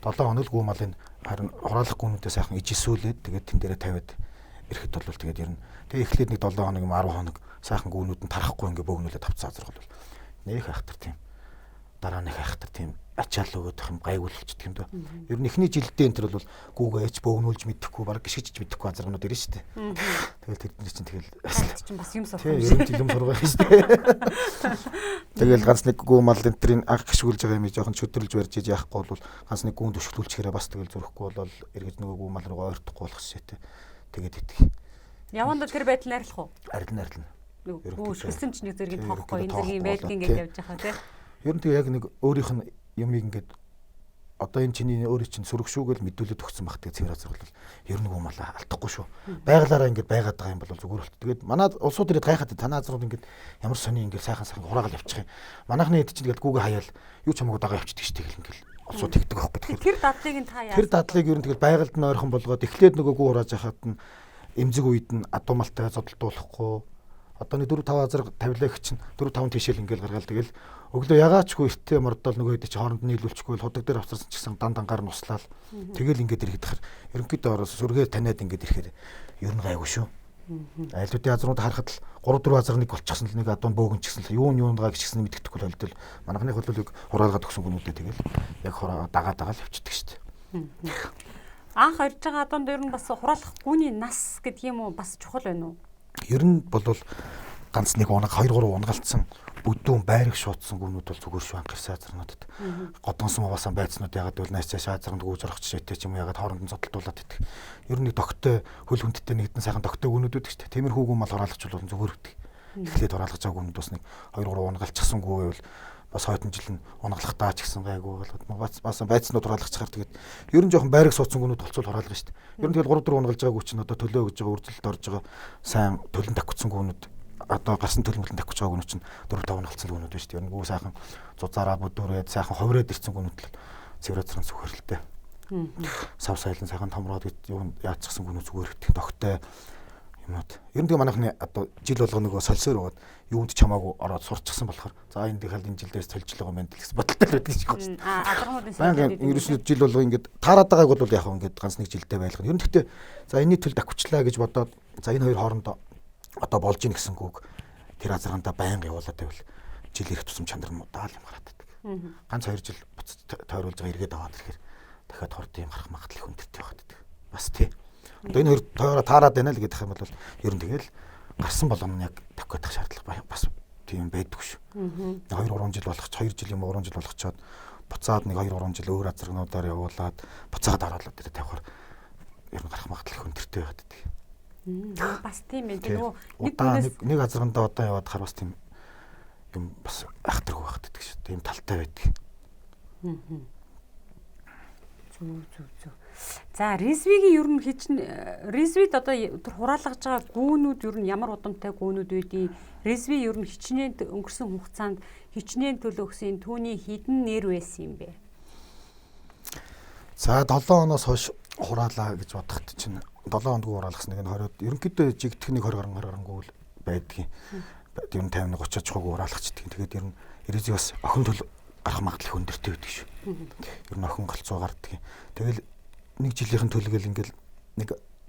7 хоног л гүү малын харин хураалах гүүнүүдээ сайхан ижилсүүлээд тэгээд тэн дээрээ тавиад ирэхэд бол тэгээд ер нь тэгээ эхлээд нэг 7 хоног юм 10 хоног сайхан гүүнүүд нь тарахгүй ингээ бөөгнүүлээд авцсан азарга бол нэх айхтар тийм дараа нэх айхтар тийм ачаал өгöd юм гайгүй болчихдөг юм дөө. Ер нь эхний жилдээ энэ төр бол гүүгээ ээж бөөгнүүлж мэдэхгүй баг гიშгэж мэдэхгүй азарганууд ирнэ шүү дээ. Тэгэл тэдний чинь тэгэл чинь бас юм сурах юм шиг. Тийм юм сурах юм шүү дээ. Тэгэл ганц нэг гүү мал энэ төрийн анх гიშгүүлж байгаа юм жоохон чөдөрлж барьж иж яахгүй бол ганц нэг гүүн төшөглүүлчихээрээ бас тэгэл зөрөхгүй бол эргэж нөгөө гүү мал руу ойртохгүй болох шээтэй. Тэгээд итгэх. Явандаа тэр байдал найрлах уу? Арилна. Гүү өшгөлсөн ч нэг зэргийг тоохгүй энэ зэрэг юм байдгийг ингээд явж байгаа тий. Ер нь тэгээ яг нэг өөрийнх нь юмыг ингээд Одоо энэ чиний өөрөө чинь сөрөг шүү гэж мэдүүлээд өгсөн баг. Тэгээ цэвэр азарга бол ер нь гүм мал алдахгүй шүү. Байгалаараа ингээд байгаад байгаа юм бол зүгээр болт. Тэгээд манай улсууд ирээд гайхаад танаа азаргууд ингээд ямар сони ингээд сайхан сайхан хураагаал явчих юм. Манайхны хэд чинь тэгээд гүүгээ хаяал юу ч хамаагүй дагаа явчихдаг шүү дээ ингээд улсууд тэгдэг байхгүй. Тэгэхээр тэр дадлыг нь та яасан? Тэр дадлыг ер нь тэгэл байгальд нь ойрхон болгоод эхлээд нөгөө гүү хурааж хахад нь эмзэг үед нь адуу малтай зодолдуулахгүй одоо нэг 4 5 азарга тавилаа их чинь 4 5 тийшэл ингээл гаргаал тэгэл өглөө ягаачгүй эртээ мордол нөгөө хэд чи хооронд нийлүүлчихгүй худаг дээр авцарсан ч гэсэн дан дангаар нь услаал тэгэл ингээд ирэхэд ерөнхийдөө ороос сүргээ таниад ингээд ирэхээр ер нь гайгүй шүү. Айлуудын азрууд харахад л 3 4 азар нэг болчихсон л нэг адуун бөөгөн ч гэсэн л юу юунгаа гिचгсэн мэддэхгүй л холдол манайхны бол яг хураалгаад өгсөн гүнүүдээ тэгэл яг хураа дагаа дагаа л явчихдаг шүү дээ. Анх орж байгаа адуунд ер нь бас хураалах гүний нас гэдэг юм уу бас чухал байна уу? Ер нь бол ганц нэг унаг 2 3 унгалцсан бүдүүн байраг шуудсан гүнүүд бол зүгээр шүү анх ирсэн азарнуудад. Годонсон угаасаа байцнууд ягаад гэвэл нааш цааш азарнд гүйж орох жишээтэй ч юм уу ягаад хооронд нь зодтолдуулаад идэх. Ер нь нэг тогтой хөл хүндтэй нэгдэн сайхан тогтой гүнүүд үүдэг шүү дээ. Тиймэрхүү гүн мал хураалгач бол зүгээр өгдөг. Эхлээд хураалгаж байгаа гүнүүд бас нэг 2 3 унгалчихсан гүү байвал бас хойтон жил нь унгалахдаа ч гэсэн гайгүй бол бас байцнууд хураалгачаар тэгээд ер нь жоохон байраг суудсан гүнүүд болцвол хураалгана шүү дээ. Ер нь тэгэл 3 4 унгалж байгаа гүү чинь одоо төлөө гэж байгаа үржилэлд орж байгаа сайн төлөн давхцсан гүнүүд одоо гарсан төлөн мөлөн давхиж байгаа гүнүүд чинь 4 5 унгалцсан гүнүүд байна шүү дээ. Ер нь гүү сайхан зузаараа бүдүүрээд сайхан ховроод ирсэн гүнүүд л цэвэр азран зүхэрэлтэй. Сав сайлан сайхан томроод юу яатчихсан гүнүүд зүгээр өгдөг тогтой юмнууд. Ер нь тэгээ манайхны одоо жил болго нөгөө солисоор байгаад юунд ч хамаагүй ороод сурчсан болохоор за энэ дахиад энэ жилдээс солиж л байгаа юм л гэсэн бодолтой л байдаг шиг байна. Азаргуудын солиод ерөөсөө жил болго ингээд таарад байгааг бол яг ингээд ганц нэг жилдээ байлгана. Ер нь гэхдээ за энэний төлд авчлаа гэж бодоод за энэ хоёр хоорондоо одоо болж ийн гэсэн гүг тэр азаргандаа байнга явуулаад байвал жил ирэх тусам чанар нь удаал юм гараад байдаг. Ганц 2 жил буцаж тойруулж байгаа эргээд аваад ирэхээр дахиад хурд юм гарах магадлал их өндөртэй байгаад байдаг. Бас тий. Одоо энэ хоёр тойроо таарад байна л гэдэг юм бол ер нь тэгэл гарсан болгоно нь яг тавих гэдэг шаардлага бас тийм байдгүй шүү. 2 3 жил болох ч 2 жил юм 3 жил болгочоод буцаад нэг 2 3 жил өөр азаргнуудаар явуулаад буцаад оруулаад тэр тавихаар ер нь гарах магадлал их өндөртэй байгаад байдаг. Бас тийм ээ. Тэр нөгөө нэг азаргандаа удаан яваад хар бас тийм юм бас айхтаргүй байгаад байдаг шүү. Тийм талтай байдаг. Зүг зүг. За, Ризвигийн ер нь хичнэ Ризвид одоо тэр хураалгаж байгаа гүүнүүд ер нь ямар удамтай гүүнүүд байдгийг Ризви ер нь хичнээн өнгөрсөн хугацаанд хичнээн төлөө өгсөн түүний хідэн нэр байсан юм бэ? За 7 оноос хойш хураалаа гэж бодоход чинь 7 ондгүй хураалгасан нэг нь 20-од ерөнхийдөө жигдэх нэг 20 гаруй 20 гаруйгүй л байдгийн. Ер нь 50 30 чухаагүй хураалгачдаг. Тэгээд ер нь Ризви бас охин төл гарах магадлал их өндөртэй байдаг шүү. Ер нь охин галзуу гардаг. Тэгэл нэг жилийнхэн төлгөл ингээл нэг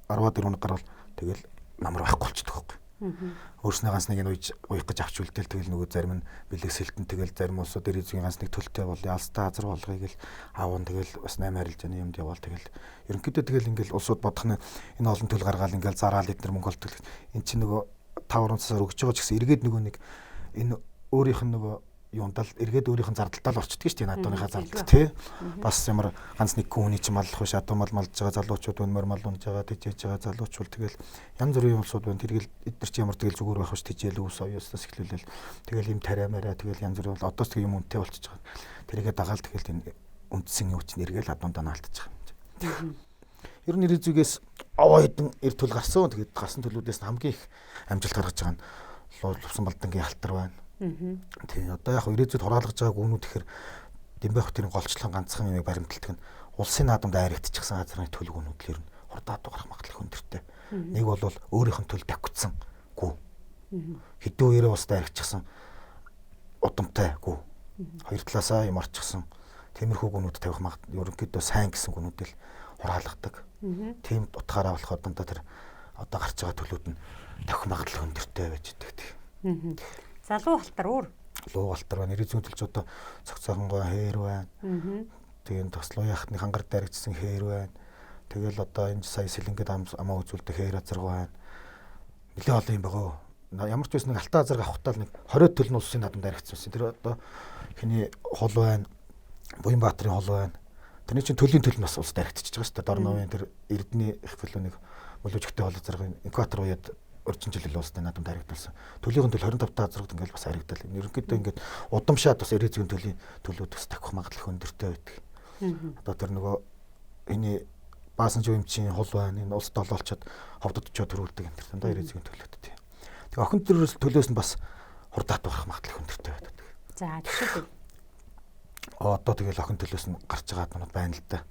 10-аад 4 гарвал тэгэл намар байхгүй болчихдог байхгүй. Өөрснөө ганц нэг нь уйх гэж авч үлдээл тэгэл нөгөө зарим нь бэлэг сэлтэн тэгэл зарим улсууд Ризгийн ганц нэг төлтэй бол ялстай азар болгоё гэл аавн тэгэл бас 8 харилцааны юмд яваал тэгэл ерөнхийдөө тэгэл ингээл улсууд бодох нь энэ олон төл гаргаал ингээл зараал эднэр мөнгө олдог. Эн чинь нөгөө 5 10 цасаар өгч байгаа ч гэсэн эргээд нөгөө нэг энэ өөрийнх нь нөгөө юундал эргээд өөрийнх нь зардалтаа л орчдөг шүү дээ. Адууныхаа зардал тий. Бас ямар ганц нэг хүний чинь маллах биш адуу мал малж байгаа залуучууд байна, морь мал унж байгаа, тэжээж байгаа залуучууд тэгэл янз бүрийн улсууд байна. Тэргэл эдгээр чи ямар тэгэл зүгээр байх биш тэжээл ус оёосноос эхлүүлэл тэгэл юм тариа мараа тэгэл янз бүрийн бол одоос тэг юм үнэтэй болчихж байгаа. Тэрийгэ дагаал тэгэл энэ үндсэн юу чинь эргээл адуундаа наалтаж байгаа юм. Ер нь Ризүгээс овоо хэдэн эр төл гарсан. Тэгээд гарсан төлүүдээс хамгийн их амжилт гаргаж байгаа нь Лувсан Балдангийн алтар байна. Тий, одоо яг ирээдүйд хураалгаж байгаа гүнүүд гэхэр Дэмбэ хотын голчлон ганцхан юмыг баримталдаг нь улсын наадамд айрагдчихсан газрын төл гүнүүд л ер нь хурдаад гарах магадлал өндөртэй. Нэг бол өөрийнх нь төл давхицсан гүү. Хэдэн үеэрээ улсад айрагдчихсан удамтай гүү. Хоёр талаасаа юм орчихсон. Тиймэрхүү гүнүүд тавих магадлал ерөнхийдөө сайн гэсэн гүнүүд л хураалгадаг. Тийм утгаараа болохоор дандаа тэр одоо гарч байгаа төлүүд нь тавих магадлал өндөртэй байж идэг. За луу алтар өөр. Луу алтар байна. Ризүүн төлж одоо цогцоохонгой хээр байна. Тэгээд бас луу яхны хангар дайрагдсан хээр байна. Тэгэл одоо энэ сая сэлэнгэд амаа үзүүлдэг хээр азарга байна. Нэлээд олон юм байгаа. Ямар ч байсан нэг алтан азарга авахтаа л нэг 20 төл нь улсын наадамд дайрагдсан байсан. Тэр одоо хиний хол байна. Буянбаатарын хол байна. Тэрний чинь төлийн төл нь бас улс дайрагдчихж байгаа шүү дээ. Дорновын тэр Эрдэнэ их төлөө нэг мөлөжөгтэй хол азаргын экватор уяад орчин жил улстай наадамд харагдуулсан. Төлөхийн төл 25 та азаргад ингээл бас харагдал. Ерөнхийдөө ингээд удамшаад бас Ризгийн төлийн төлүүд бас тавих магадлал их өндөртэй байдаг. Одоо тэр нөгөө энэ баасан жуймчийн хул байна. Энэ улс долоолчод ховдод очиод төрүүлдэг энэ тэр дандаа ирээзгийн төлөөд тий. Тэгээ охин төлөөс нь бас хурдат гарах магадлал өндөртэй байдаг. За жишээлбэл одоо тэгэл охин төлөөс нь гарч байгаа адуунууд байна л да.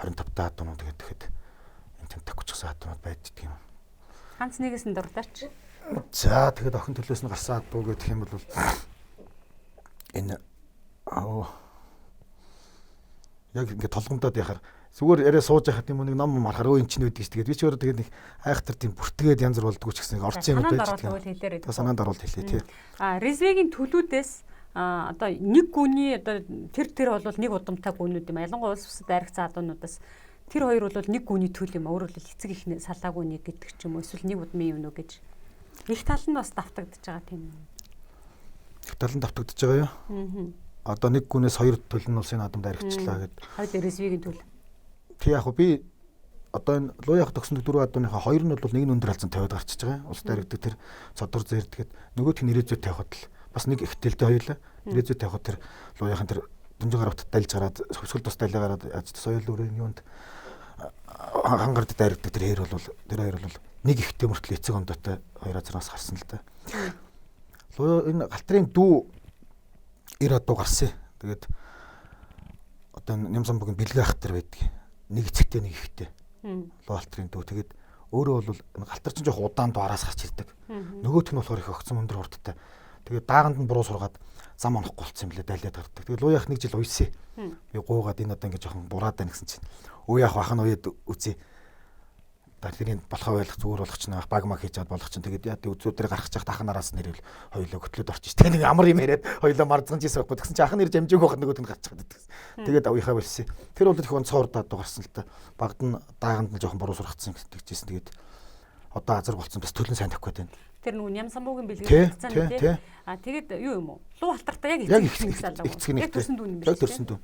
25 та адуунууд тэгээд тэгэхэд энэ тэмтэхгүй ч гэсэн адуунууд байдаг юм. Ганц нэгээс нь дурдаач. За тэгэхэд охин төлөөс нь гарсан адуу гэх юм бол энэ яг ингээд толгомдоод яхаар зүгээр яриа сууж яхад юм нэг ном мархаар өө эн чинь байдаг шүү. Тэгээд би ч өөрөө тэгээд нэг айхтар тийм бүртгээд янз бүр болдгоо ч гэсэн орцсон юм байж байгаа. Тэгээ санаанд оруулалт хэлээ тий. А Резвегийн төлүүдээс одоо нэг гүний одоо тэр бол нэг удамтай гүнүүд юм. Ялангуяа улс бусад дайрагцсан адуунуудаас тэр хоёр бол нэг гүний төл юм. Өөрөөр хэлбэл эцэг их салаагүй нэг гэдэг ч юм уу эсвэл нэг удмын юм уу гэж. Их тал нь бас давтагдж байгаа тийм. Их тал нь давтагдж байгаа юу? Аа. Одоо нэг гүнээс хоёр төл нь улсын наадамд дайрагчлаа гэд. Хоёр Резвегийн төл. Тэг яг би одоо энэ луяах төгсөн дөрвөн адууныхаа хоёр нь бол нэг нь өндөр халзан 50-ад гарчиж байгаа. Улс дайрагдаг тэр цодор зээрдгээд нөгөөх нь 90 зүй тавихад л бас нэг ихтэлтэй хоёулаа 90 зүй тавихад тэр луяахын тэр дүнжин гаравт дайлж гараад хөвсгөл тус дайлаа гараад яаж соёл өрөөний юунд хангард дайрагдаг тэр хоёр бол тэр хоёр бол нэг ихтэй мөртлөө эцэг ондоотой хоёр азраас гарсан л да. Луяа энэ галтрын дүү 90 адуу гарсан. Тэгээд одоо Нямсанбугийн бэлгээ ах тэр байдаг. Нэг эцэгтэй нэг ихтэй. Луу алтрын дүү. Тэгээд өөрөө бол галтар чинь жоох удаан дуараас гарч ирдэг. Нөгөөх нь болохоор их огцом өндөр хурдтай. Тэгээд дааганд нь буруу сургаад зам онохгүй болцсон юм лээ дайлаад гардаг. Тэгээд луу яах нэг жил уйсан. Би гуугаад энэ одоо ингэ жоохон бураад байна гэсэн чинь. Өө яах бах нь уяад үзье. Тэрийг болохоо байх зүгээр болох чинь баг маг хийж чад болох чинь тэгээд яа тэг үзүүр дээр гарах чах ах нараас нэрэл хоёлоо хөтлөд орчих. Тэг нэг амар юм яриад хоёлоо марзганж ийсэн байхгүй. Тэгсэн чинь ах нэр жамжаагүй байхад нөгөөд нь гарч чад гэсэн. Тэгээд авийнхаа болсон. Тэр бол их онцгой урдаад гарсан л та. Багд нь дааганд нь жоохон буруу сургацсан гэдэгжсэн. Тэгээд одоо азар болцсон бас төлөн сайн тавих гээд байна. Тэр нөгөө Нямсанбуугийн бэлэг тавьсан тий. А тэгээд юу юм уу? Луу алтартай яг эцэг нэг төрсөн дүү юм байна. Яг төрсөн дүү.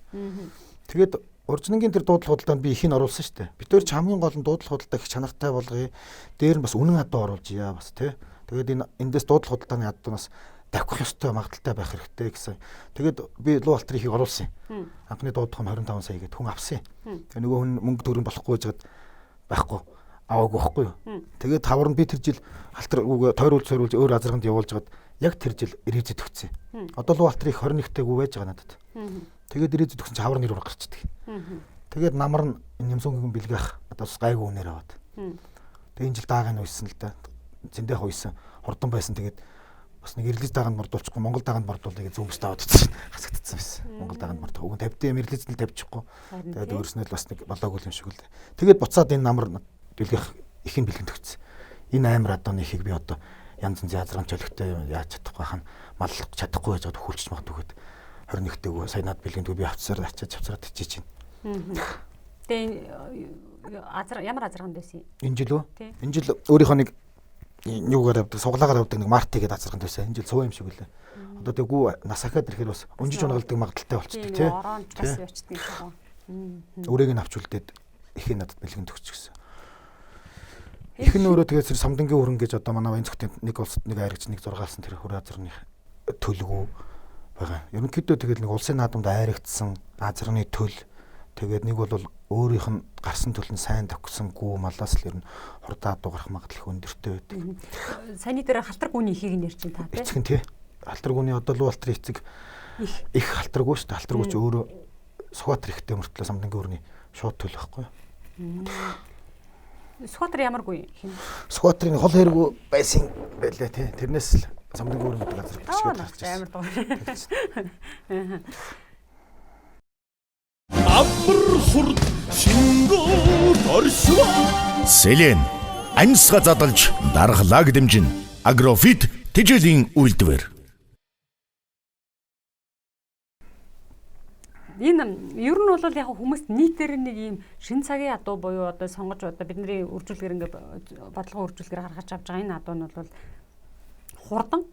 Тэгээд Уржнангийн тэр дуудлага худалдаанд би их нь оруулсан шүү дээ. Бид өөр ч хамгийн гол нь дуудлага худалдаа их чанартай болгоё. Дээр нь бас үнэн адуу оруулжээ бас тий. Тэгээд энэ эндээс дуудлага худалдааны адуунаас давхих ёстой магадaltaй байх хэрэгтэй гэсэн. Тэгээд би луу алтрын ихийг оруулсан. Анхны дуудлага нь 25 сая гээд хүн авсан. Тэгээ нөгөө хүн мөнгө төрөн болохгүй жаад байхгүй аваагүй байхгүй юу. Тэгээд тавар нь би тэр жил алтар тойруулж сойруулж өөр азарганд явуулж жаад яг тэр жил ревизэд өгсөн. Одоо луу алтрын их 21-тэй гүү байж байгаа надад. Тэгээд ирээдүйд өгсөн чинь хавар нэр ураг гарчдаг. Тэгээд намар нь Нямсангийн бэлгэх одоо бас гайгүй үнээр аваад. Тэгээд энэ жил дааг нь уйсан л да. Зэндэх уйсан. Хурдан байсан. Тэгээд бас нэг ирлиз дааганд мордуулчихгүй Монгол дааганд мордуулъя гэж зүүмс таваад утсан. Хасагдсан байсан. Монгол дааганд мордох. Уг нь 50 юм ирлиз нь тавьчихгүй. Тэгээд өөрснөө л бас нэг болоогүй юм шиг л. Тэгээд буцаад энэ намар бэлгэх ихэн бэлгэн төгссөн. Энэ амар адууны ихийг би одоо янз янзын язрам чөлөгтэй яаж чадахгүй хань маллах чадахгүй гэж хөлчж магадгүй гээд 21-тэйгөө сая над бэлгийн төв би авцсаар ачаад авцраад хичээж байна. Тэгээ азар ямар азарганд байсан юм? Энэ жил үү? Энэ жил өөрийнхөө нэг юугаар авдаг, суглаагаар авдаг нэг марти гэдэг азарганд байсан. Энэ жил суу юм шиг үлээ. Одоо тэгээ гүү нас ахаад ирэхээр бас өнжиж унгалдаг магадaltaй болчдөг тий. Оронч бас явчихдаг юм шиг байна. Өрөөг нь авч үлдээд ихийн надад бэлгэн төгсч гисэн. Их нь өөрөө тэгээд тэр самдангийн өрн гэж одоо манай Баян цогтын нэг улсад нэг айрагч нэг зургаалсан тэр хөр азарны төлгөө байгаа. Ерөнхийдөө тэгэл нэг улсын наадамд айрагдсан азарны төл тэгээд нэг бол өөрийнх нь гарсан төл нь сайн төгссөн гүү малаас л ер нь хурдаа дугарах магадлал их өндөртэй байдаг. Саяны дээр халтар гүүний ихийг нь ярьж байна та тий. Эцэг нь тий. Халтар гүүний одоо луу алтар эцэг их халтаргүй шүү дээ. Халтаргүй ч өөрөө Сүхбаатар ихтэй мөртлөө самдангийн өрний шууд төл байхгүй юу? Сүхбаатар ямар гүү хин? Сүхбаатарын хол хэргүү байсан байлаа тий. Тэрнээс л самдангийн өрн гэдэг газар бичгээд гарч ирсэн. Амар дугаар. Амар хурд шингүүд оршваа. Селен амьсгаа задалж дархлааг дэмжин. Агрофит тэжээлийн үйлдвэр. Энэ ер нь бол яг хүмүүст нийтээр нэг ийм шин цагийн адуу буюу одоо сонгож одоо бидний үржүүлгээр ингээ бодлогын үржүүлгээр гаргаж авч байгаа энэ адуу нь бол хурдан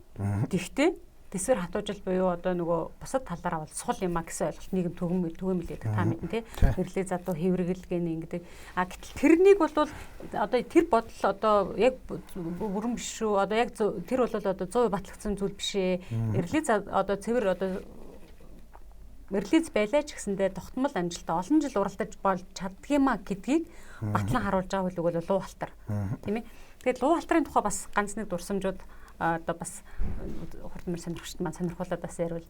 тэгтээ тэсвэр хатуужил буюу одоо нөгөө бусад талаараа бол сул юм а гэсэн ойлголт нийгэм түгээмэл гэдэг та мэднэ тий. Нэрлээ задуу хэврэгэл гэн ингэдэг. А гэтэл тэрнийг бол одоо тэр бодол одоо яг бүрэн биш шүү. Одоо яг тэр бол одоо 100% батлагдсан зүйл биш ээ. Нэрлээ одоо цэвэр одоо Морилиз байлаа ч гэсэндээ тогтмол амжилттай олон жил уралдаж болж чаддгиймаа гэдгийг батлан харуулж байгаа хөлөг бол луу алтар. Тийм ээ. Тэгээд луу алтрын тухай бас ганц нэг дурсамжууд одоо бас хурдан морь сонирхогчд маань сонирхуулаад бас ярил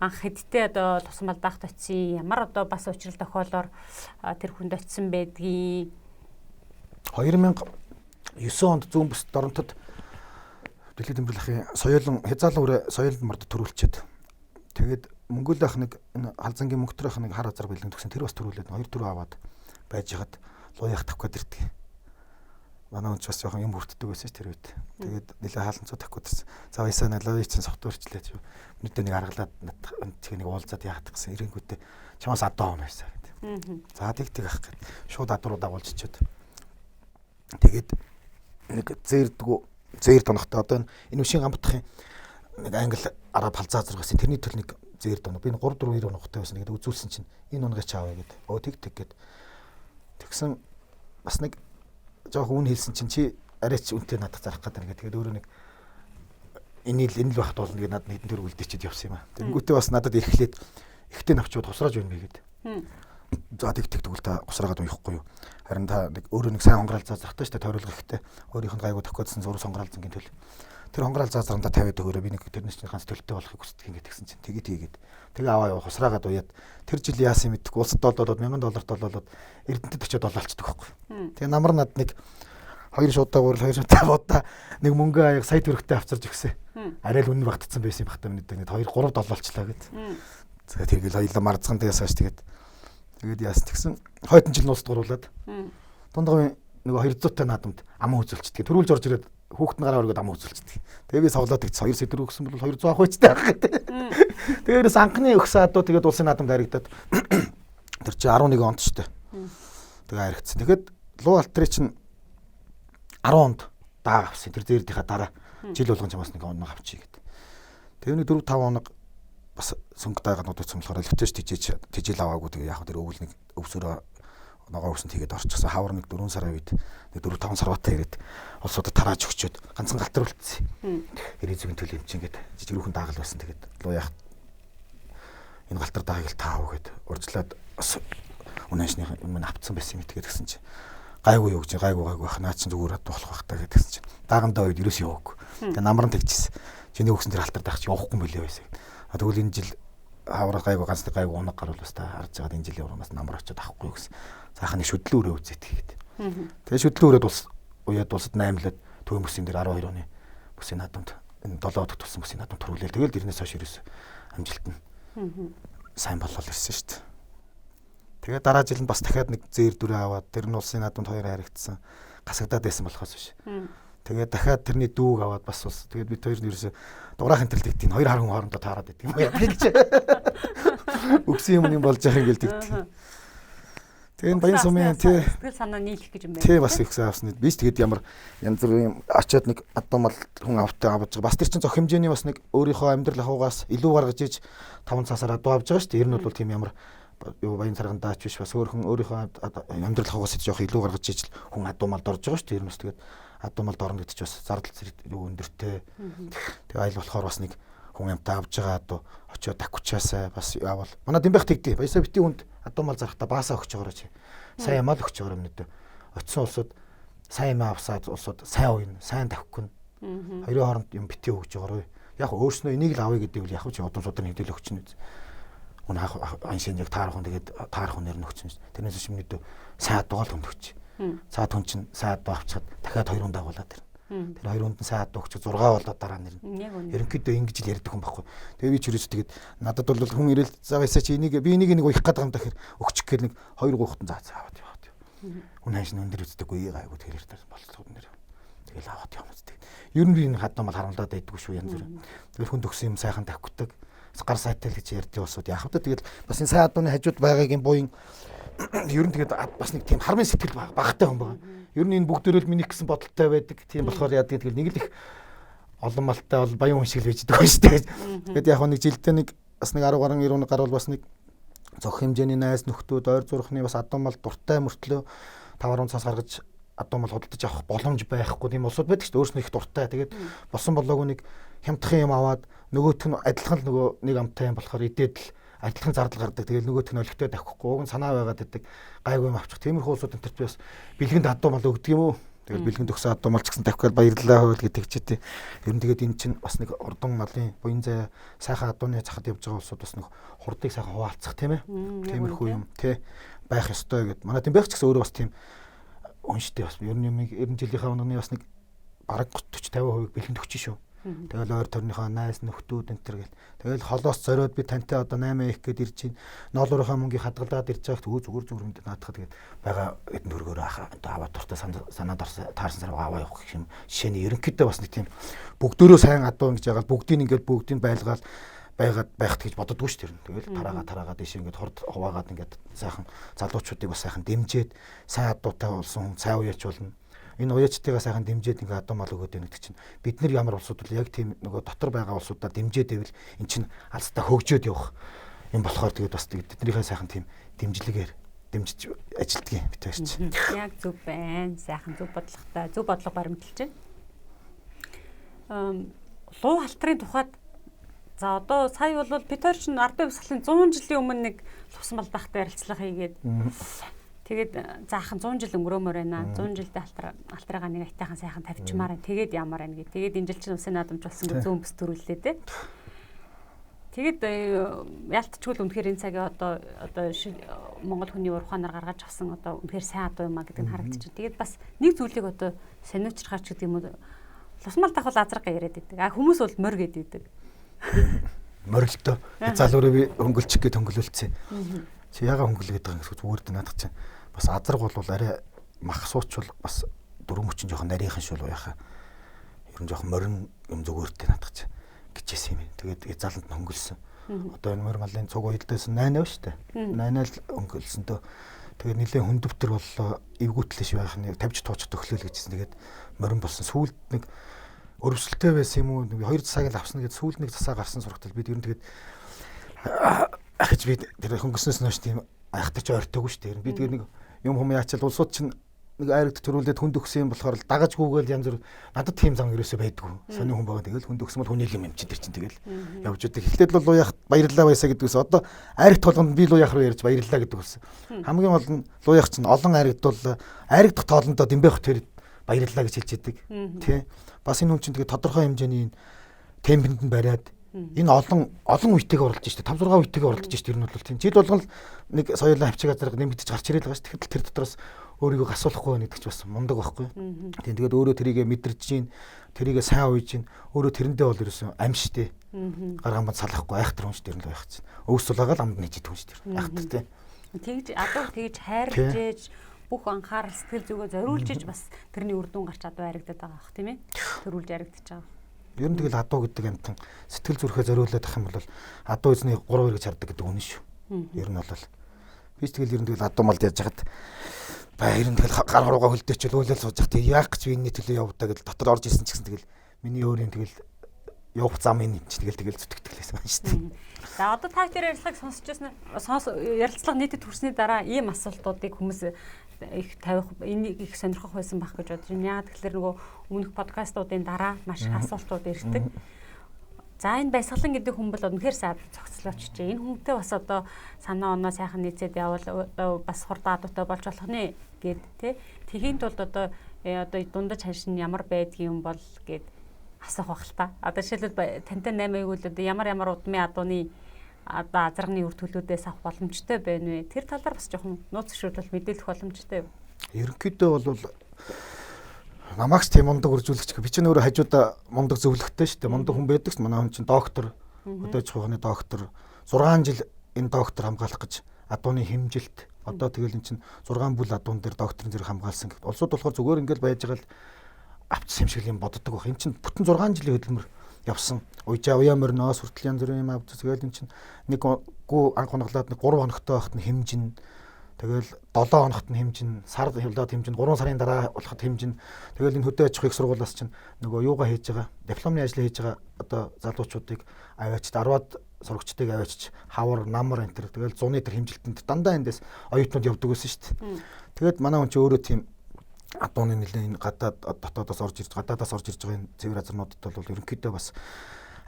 анх хэдтэй одоо тусмал даахт очив ямар одоо бас учрал тохиолоор тэр хүнд очисон байдгийг 2009 онд зүүн бүс Доронтод Дэлхийд тэмдэглэхийн соёолон хязаалан үрэ соёолд морд төрүүлчихэд тэгээд Монгол ах нэг энэ халзангийн мөнгөтөр ах нэг хар азар бэлэн төгсөн тэр бас төрүүлээд хоёр төрөө аваад байж хаад луяах тавих гээд ирдэг. Манай хүн ч бас жоохон юм хүртдэг байсан ш тэр үед. Тэгээд нэлээ хааланцуу тавих гээд ирсэн. За баясаа налаа чинь согтуурчлээ чи. Өнөөдөр нэг аргалаад надад нэг уулзаад яадаг гэсэн ирэнгүүтээ чамаас адуу юм байсан гэдэг. За тэг тэг ах гэд шууд адуу руу дагуулж чичээд. Тэгээд нэг зээрдгүү зээр доногтой одоо энэ үшийн гамбатахын нэг англи араб халзаа зураг байсан. Тэрний төл нэг зээр доног. Би 3 4 2 унгахтай байсан. Тэгээд үзүүлсэн чинь энэ унгыг чи авъя гэд. Өө тэг тэг гэд. Тэгсэн бас нэг жоох үн хэлсэн чинь чи арайч үнтэй надад зарах гэдэг нэг. Тэгээд өөрөө нэг энэ л энэ л байхад болно гэд надад нэгэн төр үлдээчихэд явсан юм аа. Тэнгүүтээ бас надад эрхлээд ихтэй навчууд хусрааж байна бэ гэд. За тэг тэг тэгвэл та гусраагаад уяхгүй юу. Харин та нэг өөрөө нэг сайн хонгораал заазрахтай шүү дээ тойруулга ихтэй. Өөрийнх нь гайгүй тохиодсон зураг сонгораал зэнгийн төл. Тэр хонгораал заазрандаа тавиад өгөөрэй. Би нэг тэрнээс чинь ганц төлөлттэй болохыг хүсдэг ингээд тэгсэн чинь тэгээ тийгээд. Тэгээ аваа яв хусраагаад уяад тэр жил яасан юм мэдэхгүй улсад долларууд 1000 доллар доллолоод Эрдэнэтэд очиод доллолчдөг байхгүй. Тэгээ намар над нэг хоёр шуудаа гурал хоёр шуудаа будаа нэг мөнгө аяг сая төгрөгтэй авчирж өгсөн. Арай л үнэн багтцсан байсан юм бахта миний нэг 2 3 доллолчлаа гэд. За тэгэл хоёлаа марцхан дээс хойш тэгээд тэгээд яасан тэгсэн хойтон жил нууцд гуруулад дундгавын нөгөө 200 та наадамд аман үзүүлчдэг. Төрүүлж орж ирээд хүүхэд нь гараа өргөд аман үзүүлчдэг. Тэгээ би совлоод тэгсэн 2 сэдвэр өгсөн бол 200 авах үстэй байх гэдэг. Тэгээрээс анхны өгсөн адуу тэгээд улсын наадамд харигдаад тэр чинь 11 онд ч дээ. Тэгээ харигдсан. Тэгээд луу алтрыг чинь 10 онд дааг авсан. Тэр зээрдийнхаа дараа жил болгон чамаас нэг оног авчий гэд. Тэгээ нэг 4 5 оног бас сөнгө дайгаанууд утсан болохоор левтэш тижээж тижэл аваагүй тэгээ яг тэр өвөл нэг өвсөрөө ногоо өвсөн тэгээд орчихсон. Хавар нэг 4 сарын үед нэг 4 5 сарватай ирээд улсуудад тарааж өгчөөд ганцхан галтар үлдсэн. Эрийн зүгийн төл юм чинь ингээд жижигрүүхэн даагал байсан. Тэгээд луу яах энэ галтар даагыг л таав гэд урьдлаад бас үнэншнийх юм авцсан байсан юм тэгээд гисэн чинь гайгүй юу гэж гайгүй гайгүй бах наа чинь зүгээр хад болох бах та гэдгсэн чинь даагандаа үед ерөөс яваагүй. Тэгээ намран тэгжсэн. Чиний өгсөн тэр алтар даах чи явахгүй юм билээ байсан. А тэгвэл энэ жил хавраа гайгүй ганц нэг гайгүй унаг гарвал бас та харж байгаад энэ жилийн урмаас намар очиод авахгүй гэсэн. Заах нэг шүдлэн өрөө үзээд тэгээд. Тэгээ шүдлэн өрөөд улс уяад улсад наймлаад төвийн бүсийн дээр 12 оны бүсийн наадамд энэ 7 дахь тулсан бүсийн наадамд төрүүлээл тэгэл тэрнээс хойш ерөөс амжилт нь сайн болол ирсэн шүү дээ. Тэгээ дараа жил нь бас дахиад нэг зээр дүрээ аваад тэр нь улсын наадамд хоёр харигдсан. Гасагдаад байсан болохоос биш. Тэгээ дахиад тэрний дүүг аваад бас улс. Тэгээд бид хоёр нь ерөөсө дураах энтерлэгдийн тэгтийн хоёр хар хүн хоорондоо таарад байдаг юм яа гэж. Өгсөн юм юм болж байгаа юм гээл тэгтийн. Тэгээ энэ Баян сумын тий сэтгэл санаа нийлэх гэж юм байна. Тий бас их сайн авсны. Би ч тэгээд ямар янз бүрийн очиод нэг адуу мал хүн автай авч байгаа. Бас тэр чинь зөх хэмжээний бас нэг өөрийнхөө амьдрал ахуйгаас илүү гаргаж иж 5 цасаар адуу авч байгаа шүү дээ. Ер нь бол тийм ямар юу баян царгандаач биш бас өөр хүн өөрийнхөө амьдрал ахуйгаас жоох илүү гаргаж иж хүн адуу малд орж байгаа шүү дээ. Ер нь бас тэгээд адуу малд орно гэдэг чинь бас зардал зэрэг юу өндөртэй. Тэгээ айл болохоор бас нэг хүн амтаа авж байгаа адуу очиод давхичаасай бас явал. Манай Дэмбэх тэгдий. Баясаа бити хүнд адуу мал зарахтаа баасаа өгч байгаарай чи. Сайн ямаа л өгч байгаарай өмнөдөө. Очисон улсууд сайн юм авсаад улсууд сайн уян, сайн давхихгүй. Хоёрын хооронд юм бити өгч байгаарай. Яг өөрснөө энийг л авъя гэдэг үл яг чи удам судар нэгдэл өгч нь. Үн аншин яг таарах хүн тэгээд таарах хүнээр нь өгч нь. Тэрнээс биш өмнөдөө сайн адуугаал хүнд өгч. Цаад хүн чинь сайн адуу авчихад дахиад хоёр хүн дагуулад ирнэ. Тэр хоёр хүнд нь сайн адуу өгч 6 болоод дараа нэрнэ. Ерөнхийдөө ингэж л ярьдаг хүн байхгүй. Тэгээ би ч ерөөс тэгээд надад бол хүн ирэл за баясаа чи энийг би энийг нэг уях гээд байгаа юм дахир өгчих гээл нэг 2 3 хутан за аваад яваад. Хүн хайш нь өндөр үздэггүй гайгүй тэр ярьдаг болцоо нэр. Тэгэл аваад явах үстэй. Ер нь би энэ хадаа мал харамлаад байдаггүй шүү янз бүр. Тэгэл хүн төгсөн юм сайхан давхдаг. Гар сайтай л гэж ярьдаг улсууд яах вэ? Тэгэл бас энэ сайн адууны хажууд байгаагийн буян ер нь тэгээд бас нэг тийм хармын сэтгэл багтай хүн байгаа. Ер нь энэ бүгд өрөөл миний гэсэн бодолтой байдаг. Тийм болохоор яадаг тэгэл нэг л их олон малтай бол баян хүн шиг л байж байгаа шүү дээ. Тэгээд яг нэг жилдээ нэг бас нэг 10 гаруй 91 гаруй бас нэг зөх хэмжээний найз нөхдүүд ойр зурхны бас адуу мал дуртай мөртлөө 5 10 цаас гаргаж адуу мал худалдаж авах боломж байхгүй тийм улсууд байдаг шүү дээ. Өөрснөө их дуртай. Тэгээд болсон болоогүй нэг хямдхан юм аваад нөгөөх нь адилхан л нөгөө нэг амтай юм болохоор идээд л Адилхан зардал гардаг. Тэгэл нөгөөх нь олигтой давхихгүй, уг нь санаа байгаад байдаг. Гайгүй юм авчих. Тиймэрхүү улсууд энэ би бас бэлгэнд адуу мал өгдөг юм уу? Тэгэл бэлгэнд өгсөн адуу мал ч гэсэн давхиад баярлалаа хойл гэдэг ч тийм. Ер нь тэгээд энэ чинь бас нэг урдан малын буян зай сайхан адууны захад явж байгаа улсууд бас нэг хурдыг сайхан хуваалцах тийм ээ. Тиймэрхүү юм тий байх ёстой гэд. Манай тийм байх ч гэсэн өөрөө бас тийм унштай бас ер нь юм 90 жилийнхаа унаны бас нэг бараг 40 50% бэлгэнд өгч шүү. Тэгэл ойр тойрныхоо найз нөхдүүд энэ төр гэл. Тэгэл холоос зориод би тантай одоо 8 их гээд ирж чинь ноолуурынхаа мөнгийг хадгалаад ирж байхад өө зүгээр зүгээр юм наадахад тэгээд байгаа эдэн төгрөгөөр ахаа одоо аваа дуртай санаад орсон таарсан сар аваа явах гэх юм. Жишээ нь ерөнхийдөө бас нэг тийм бүгдөрөө сайн адуу ингэж ягаал бүгдийг ингээд бүгдийг байлгаал байгаад байхт гэж боддгоо шүү дээ. Тэгэл тараагаа тийш ингээд хурд хуваагаад ингээд сайхан залуучуудыг бас сайхан дэмжиж сайн адуутай болсон хүн сайн уяач болно. Энэ уяачтайгаа сайхан дэмжиж ингээ адуу мал өгөөд байна гэдэг чинь бид нар ямар улсууд бол яг тийм нөгөө дотор байгаа улсуудаа дэмжиж байвал эн чинь алстаа хөгжөөд явах юм болохоор тэгээд бас тэднийхээ сайхан тийм дэмжлэгээр дэмжиж ажилтгийн бит хоёр чинь. Яг зөв байна. Сайхан зөв бодлоготой, зөв бодлого баримталж байна. Луу халтрын тухайд за одоо сая бол бид хоёр чинь ардын хувьсгалын 100 жилийн өмнө нэг лувсан балдаахтай ярилцлага хийгээд тэгээд заахан 100 жил өнгөрөөмөр байна. 100 жилдээ алтраагаа нэг айтайхан сайхан тавьчмаар байна. Тэгээд ямар байна гэ. Тэгээд энэ жил чинь усын наадамж болсон гэж зүүн бүс төрүүллээ те. Тэгээд ялтчгүй л үнэхээр энэ цагийн одоо Монгол хүний ур ухаанаар гаргаж авсан одоо үнэхээр сайн адуу юм а гэдэг нь харагдчихэв. Тэгээд бас нэг зүйлийг одоо сониучрахаач гэдэг юм уу. Лусмал дах бол азарга яриад байдаг. А хүмүүс бол морь гэдэг байдаг. Морилтой. Залуураа би хөнгөлчих гээд хөнгөлүүлсэн. Чи яага хөнгөлгээд байгаа юм гэсэн зүгээр дээ наадах чинь. Бас азарга бол арай мах суучвал бас дөрөв мөчн жоохон нарийнхан шул яхаа. Ер нь жоохон морин юм зүгөөртэй наадах чинь гэжсэн юм. Тэгээд заланд нь хөнгөлсөн. Одоо энэ морь малын цуг уялдсан 8 шүү дээ. 8 л хөнгөлсөн дөө. Тэгээд нэлээд хүндөвтөр боллоо. Эвгүүтлэш байх нь тавьж туучих төхлөөл гэжсэн. Тэгээд морин болсон. Сүүлд нэг өрөвсөлтэй байсан юм уу? Нэг 2 засааг л авсан гээд сүүлд нэг засаа гарсан сурагтал бид ер нь тэгээд ахиж би тэр хөнгөснөөс хойш тийм айхтарч ойртоогүй шүү дээ. Би тэгээд нэг юм хүм яачаал улсууд чинь нэг айрагт төрүүлээд хүнд өгсөн юм болохоор л дагаж гүгээл янз бүр надад тийм зам ерөөсөө байдгүй. Сони хүн байгаа тэгэл хүнд өгсөн бол хүний юм чинь тэр чинь тэгэл явж өгдөг. Эхлээд л луяах баярлалаа байсаа гэдэг ус одоо айрагт болгонд би луяах руу ярьж баярлалаа гэдэг ус. Хамгийн гол нь луяах чинь олон айрагдвал айрагдах тоолондоо дэмбэх тэр баярлалаа гэж хэлж яадаг. Тэ. Бас энэ хүн чинь тэгээд тодорхой хэмжээний темпэнд нь бариад энэ олон үетэйг оролдож штэ 5 6 үетэйг оролдож штэ ер нь бол тийм жил болгон л нэг соёлын хавчиг газар нэмэгдэж гарч ирэл байгаа штэ. Тэгэхэд тэр дотроос өөрийгөө гасуулахгүй байна гэдэг ч бас мундаг байхгүй. Тийм тэгээд өөрөө тэрийгэ мэдэрч чинь тэрийгэ сайн уйж чинь өөрөө тэрэндээ бол ерөөсөн ам штэ. Гар гамбанд салахгүй айхтар хүн штэ ер нь л байх чинь. Өвс сулаагаал амд нэгж идэх хүн штэ. Айхтар тийм. Тэгж адуу тэгж хайрлаж ээж бүх анхаарал сэтгэл зүгээ зориулж иж бас тэрний үр дүн гарч адуу харагдаад байгаа бах тийм ээ. Төрүүлж харагдаж байгаа. Ер нь тэгэл адуу гэдэг амтан сэтгэл зүрхээ зориулаад ах юм бол адуу эзний 3 гэж хардаг гэдэг үнэн шүү. Ер нь бол би ч тэгэл ер нь тэгэл адуу малд яаж хахад бай ер нь тэгэл гар хуруугаа хөлдөөчөл өөлөл сууж хах тэг яах гэж би энэний төлөө явдаа гэдэл дотор орж исэн ч гэсэн тэгэл миний өөрийн тэгэл явах зам энэ юм чи тэгэл зүтгэдэг лээсэн байна шүү дээ. За одоо та тэр ярилцлагыг сонсч байсан ярилцлага нийтэд хүрсний дараа ийм асуултуудыг хүмүүс их тавих энийг их сонирхох байсан байх гэж бодож байна. Яагаад гэхээр нөгөө өмнөх подкастуудын дараа маш их асуултууд ирдэг. За энэ баясгалан гэдэг хүн бол үнэхээр сайн зохицлооч чи. Энэ хүнтэй бас одоо санаа оноо сайхан нийцээд явбал одоо бас хурдан адуутай болж болох нэ гэд тэ. Тэхийн тулд одоо дундаж ханш нь ямар байдгийн юм бол гэд асуух байх л та. Одоо жишээлбэл тантай 8 аяг үл одоо ямар удмын адууны одоо азарганы үр төлөөдөөс авах боломжтой байна вэ? Тэр талаар бас жоохон нууц зөвшөөрлөл мэдээлэх боломжтой юу? Ерөнхийдөө бол намаагч тийм мундаг үржүүлэгч би чинь өөрөө хажуудаа мундаг зөвлөгтэй шүү дээ. Мундаг хүн байдаг ч манай хүн чинь доктор, хөдөө аж ахуйн доктор 6 жил энэ доктор хамгаалах гэж адууны хэмжилт одоо тэгэл эн чинь 6 бүл адуун дээр докторын зэрэг хамгаалсан гэхэд улсууд болохоор зүгээр ингээл байж байгаа л авч юм шиг юм боддог байх. Эн чинь бүтэн 6 жилийн хөдөлмөр явсан. Уяжаа уяа морноос хүртэл янз бүрийн юм авч тэгэл эн чинь нэг гүү анх унаглаад нэг 3 хоногтой байхад нь хэмжин. Тэгэл 7 хоногт нь хэмжин, сар хөвлөд хэмжин, 3 сарын дараа болоход хэмжин. Тэгэл энэ хөдөө аж ахуйн их сургуулиас чинь нөгөө юугаа хийж байгаа, дипломны ажлыг хийж байгаа одоо залуучуудыг аваачд 10-аад сурагчдыг аваачч хавар, намар энэ төр тэгэл зуны төр хэмжилтэнд дандаа эндээс оюутнууд явдаг байсан шүү дээ. Тэгээд манай хүн чинь өөрөө тийм адууны нэлээд энэ гадаад дотоодоос орж ирж гадаадаас орж ирж байгаа энэ цэвэр азарнуудад бол ерөнхийдөө бас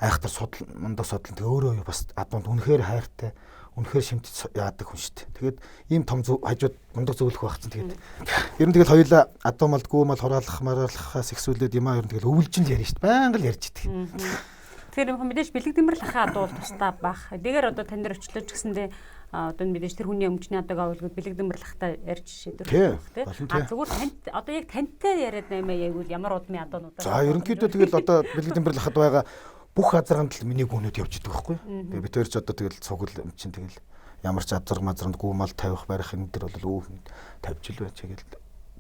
айхтар судал мундаг судлан тэг өөрөө бас адуунд үнэхээр хайртай Үнэхээр шимт яадаг хүн шүү дээ. Тэгээд ийм том хажууд мундаг зөвлөх байх чинь тэгээд ер нь тэгэл хоёулаа адуу малд гүү мал хураалах мараалахаас ихсүүлээд юмаа ер нь тэгэл өвлжин л ярьж шүү дээ. Байнга л ярьж идэг. Тэгэхээр юм мэдээж бэлэг дэмрэл ахаа адуу бол тусдаа бах. Тэгээр одоо тань дээр очлоо ч гэсэндээ одоо мэдээж тэр хүний өмчний адаг авалгүй бэлэг дэмрэл ахтай ярьж шийдвэр гаргах тий. А зүгээр танд одоо яг тантай яриад наймаа яйгүүл ямар удмын адуунуудаа. За ерөнхийдөө тэгэл одоо бэлэг дэмрэл ахад байгаа бүх азарганд л миний гүнүүд явж идэг байхгүй. Тэгээ бид хоёр ч одоо тэгэл цугл юм чинь тэгэл ямар ч азарга мазранд гүү мал тавих барих энэ төр бол өө тавьж л байна чигээл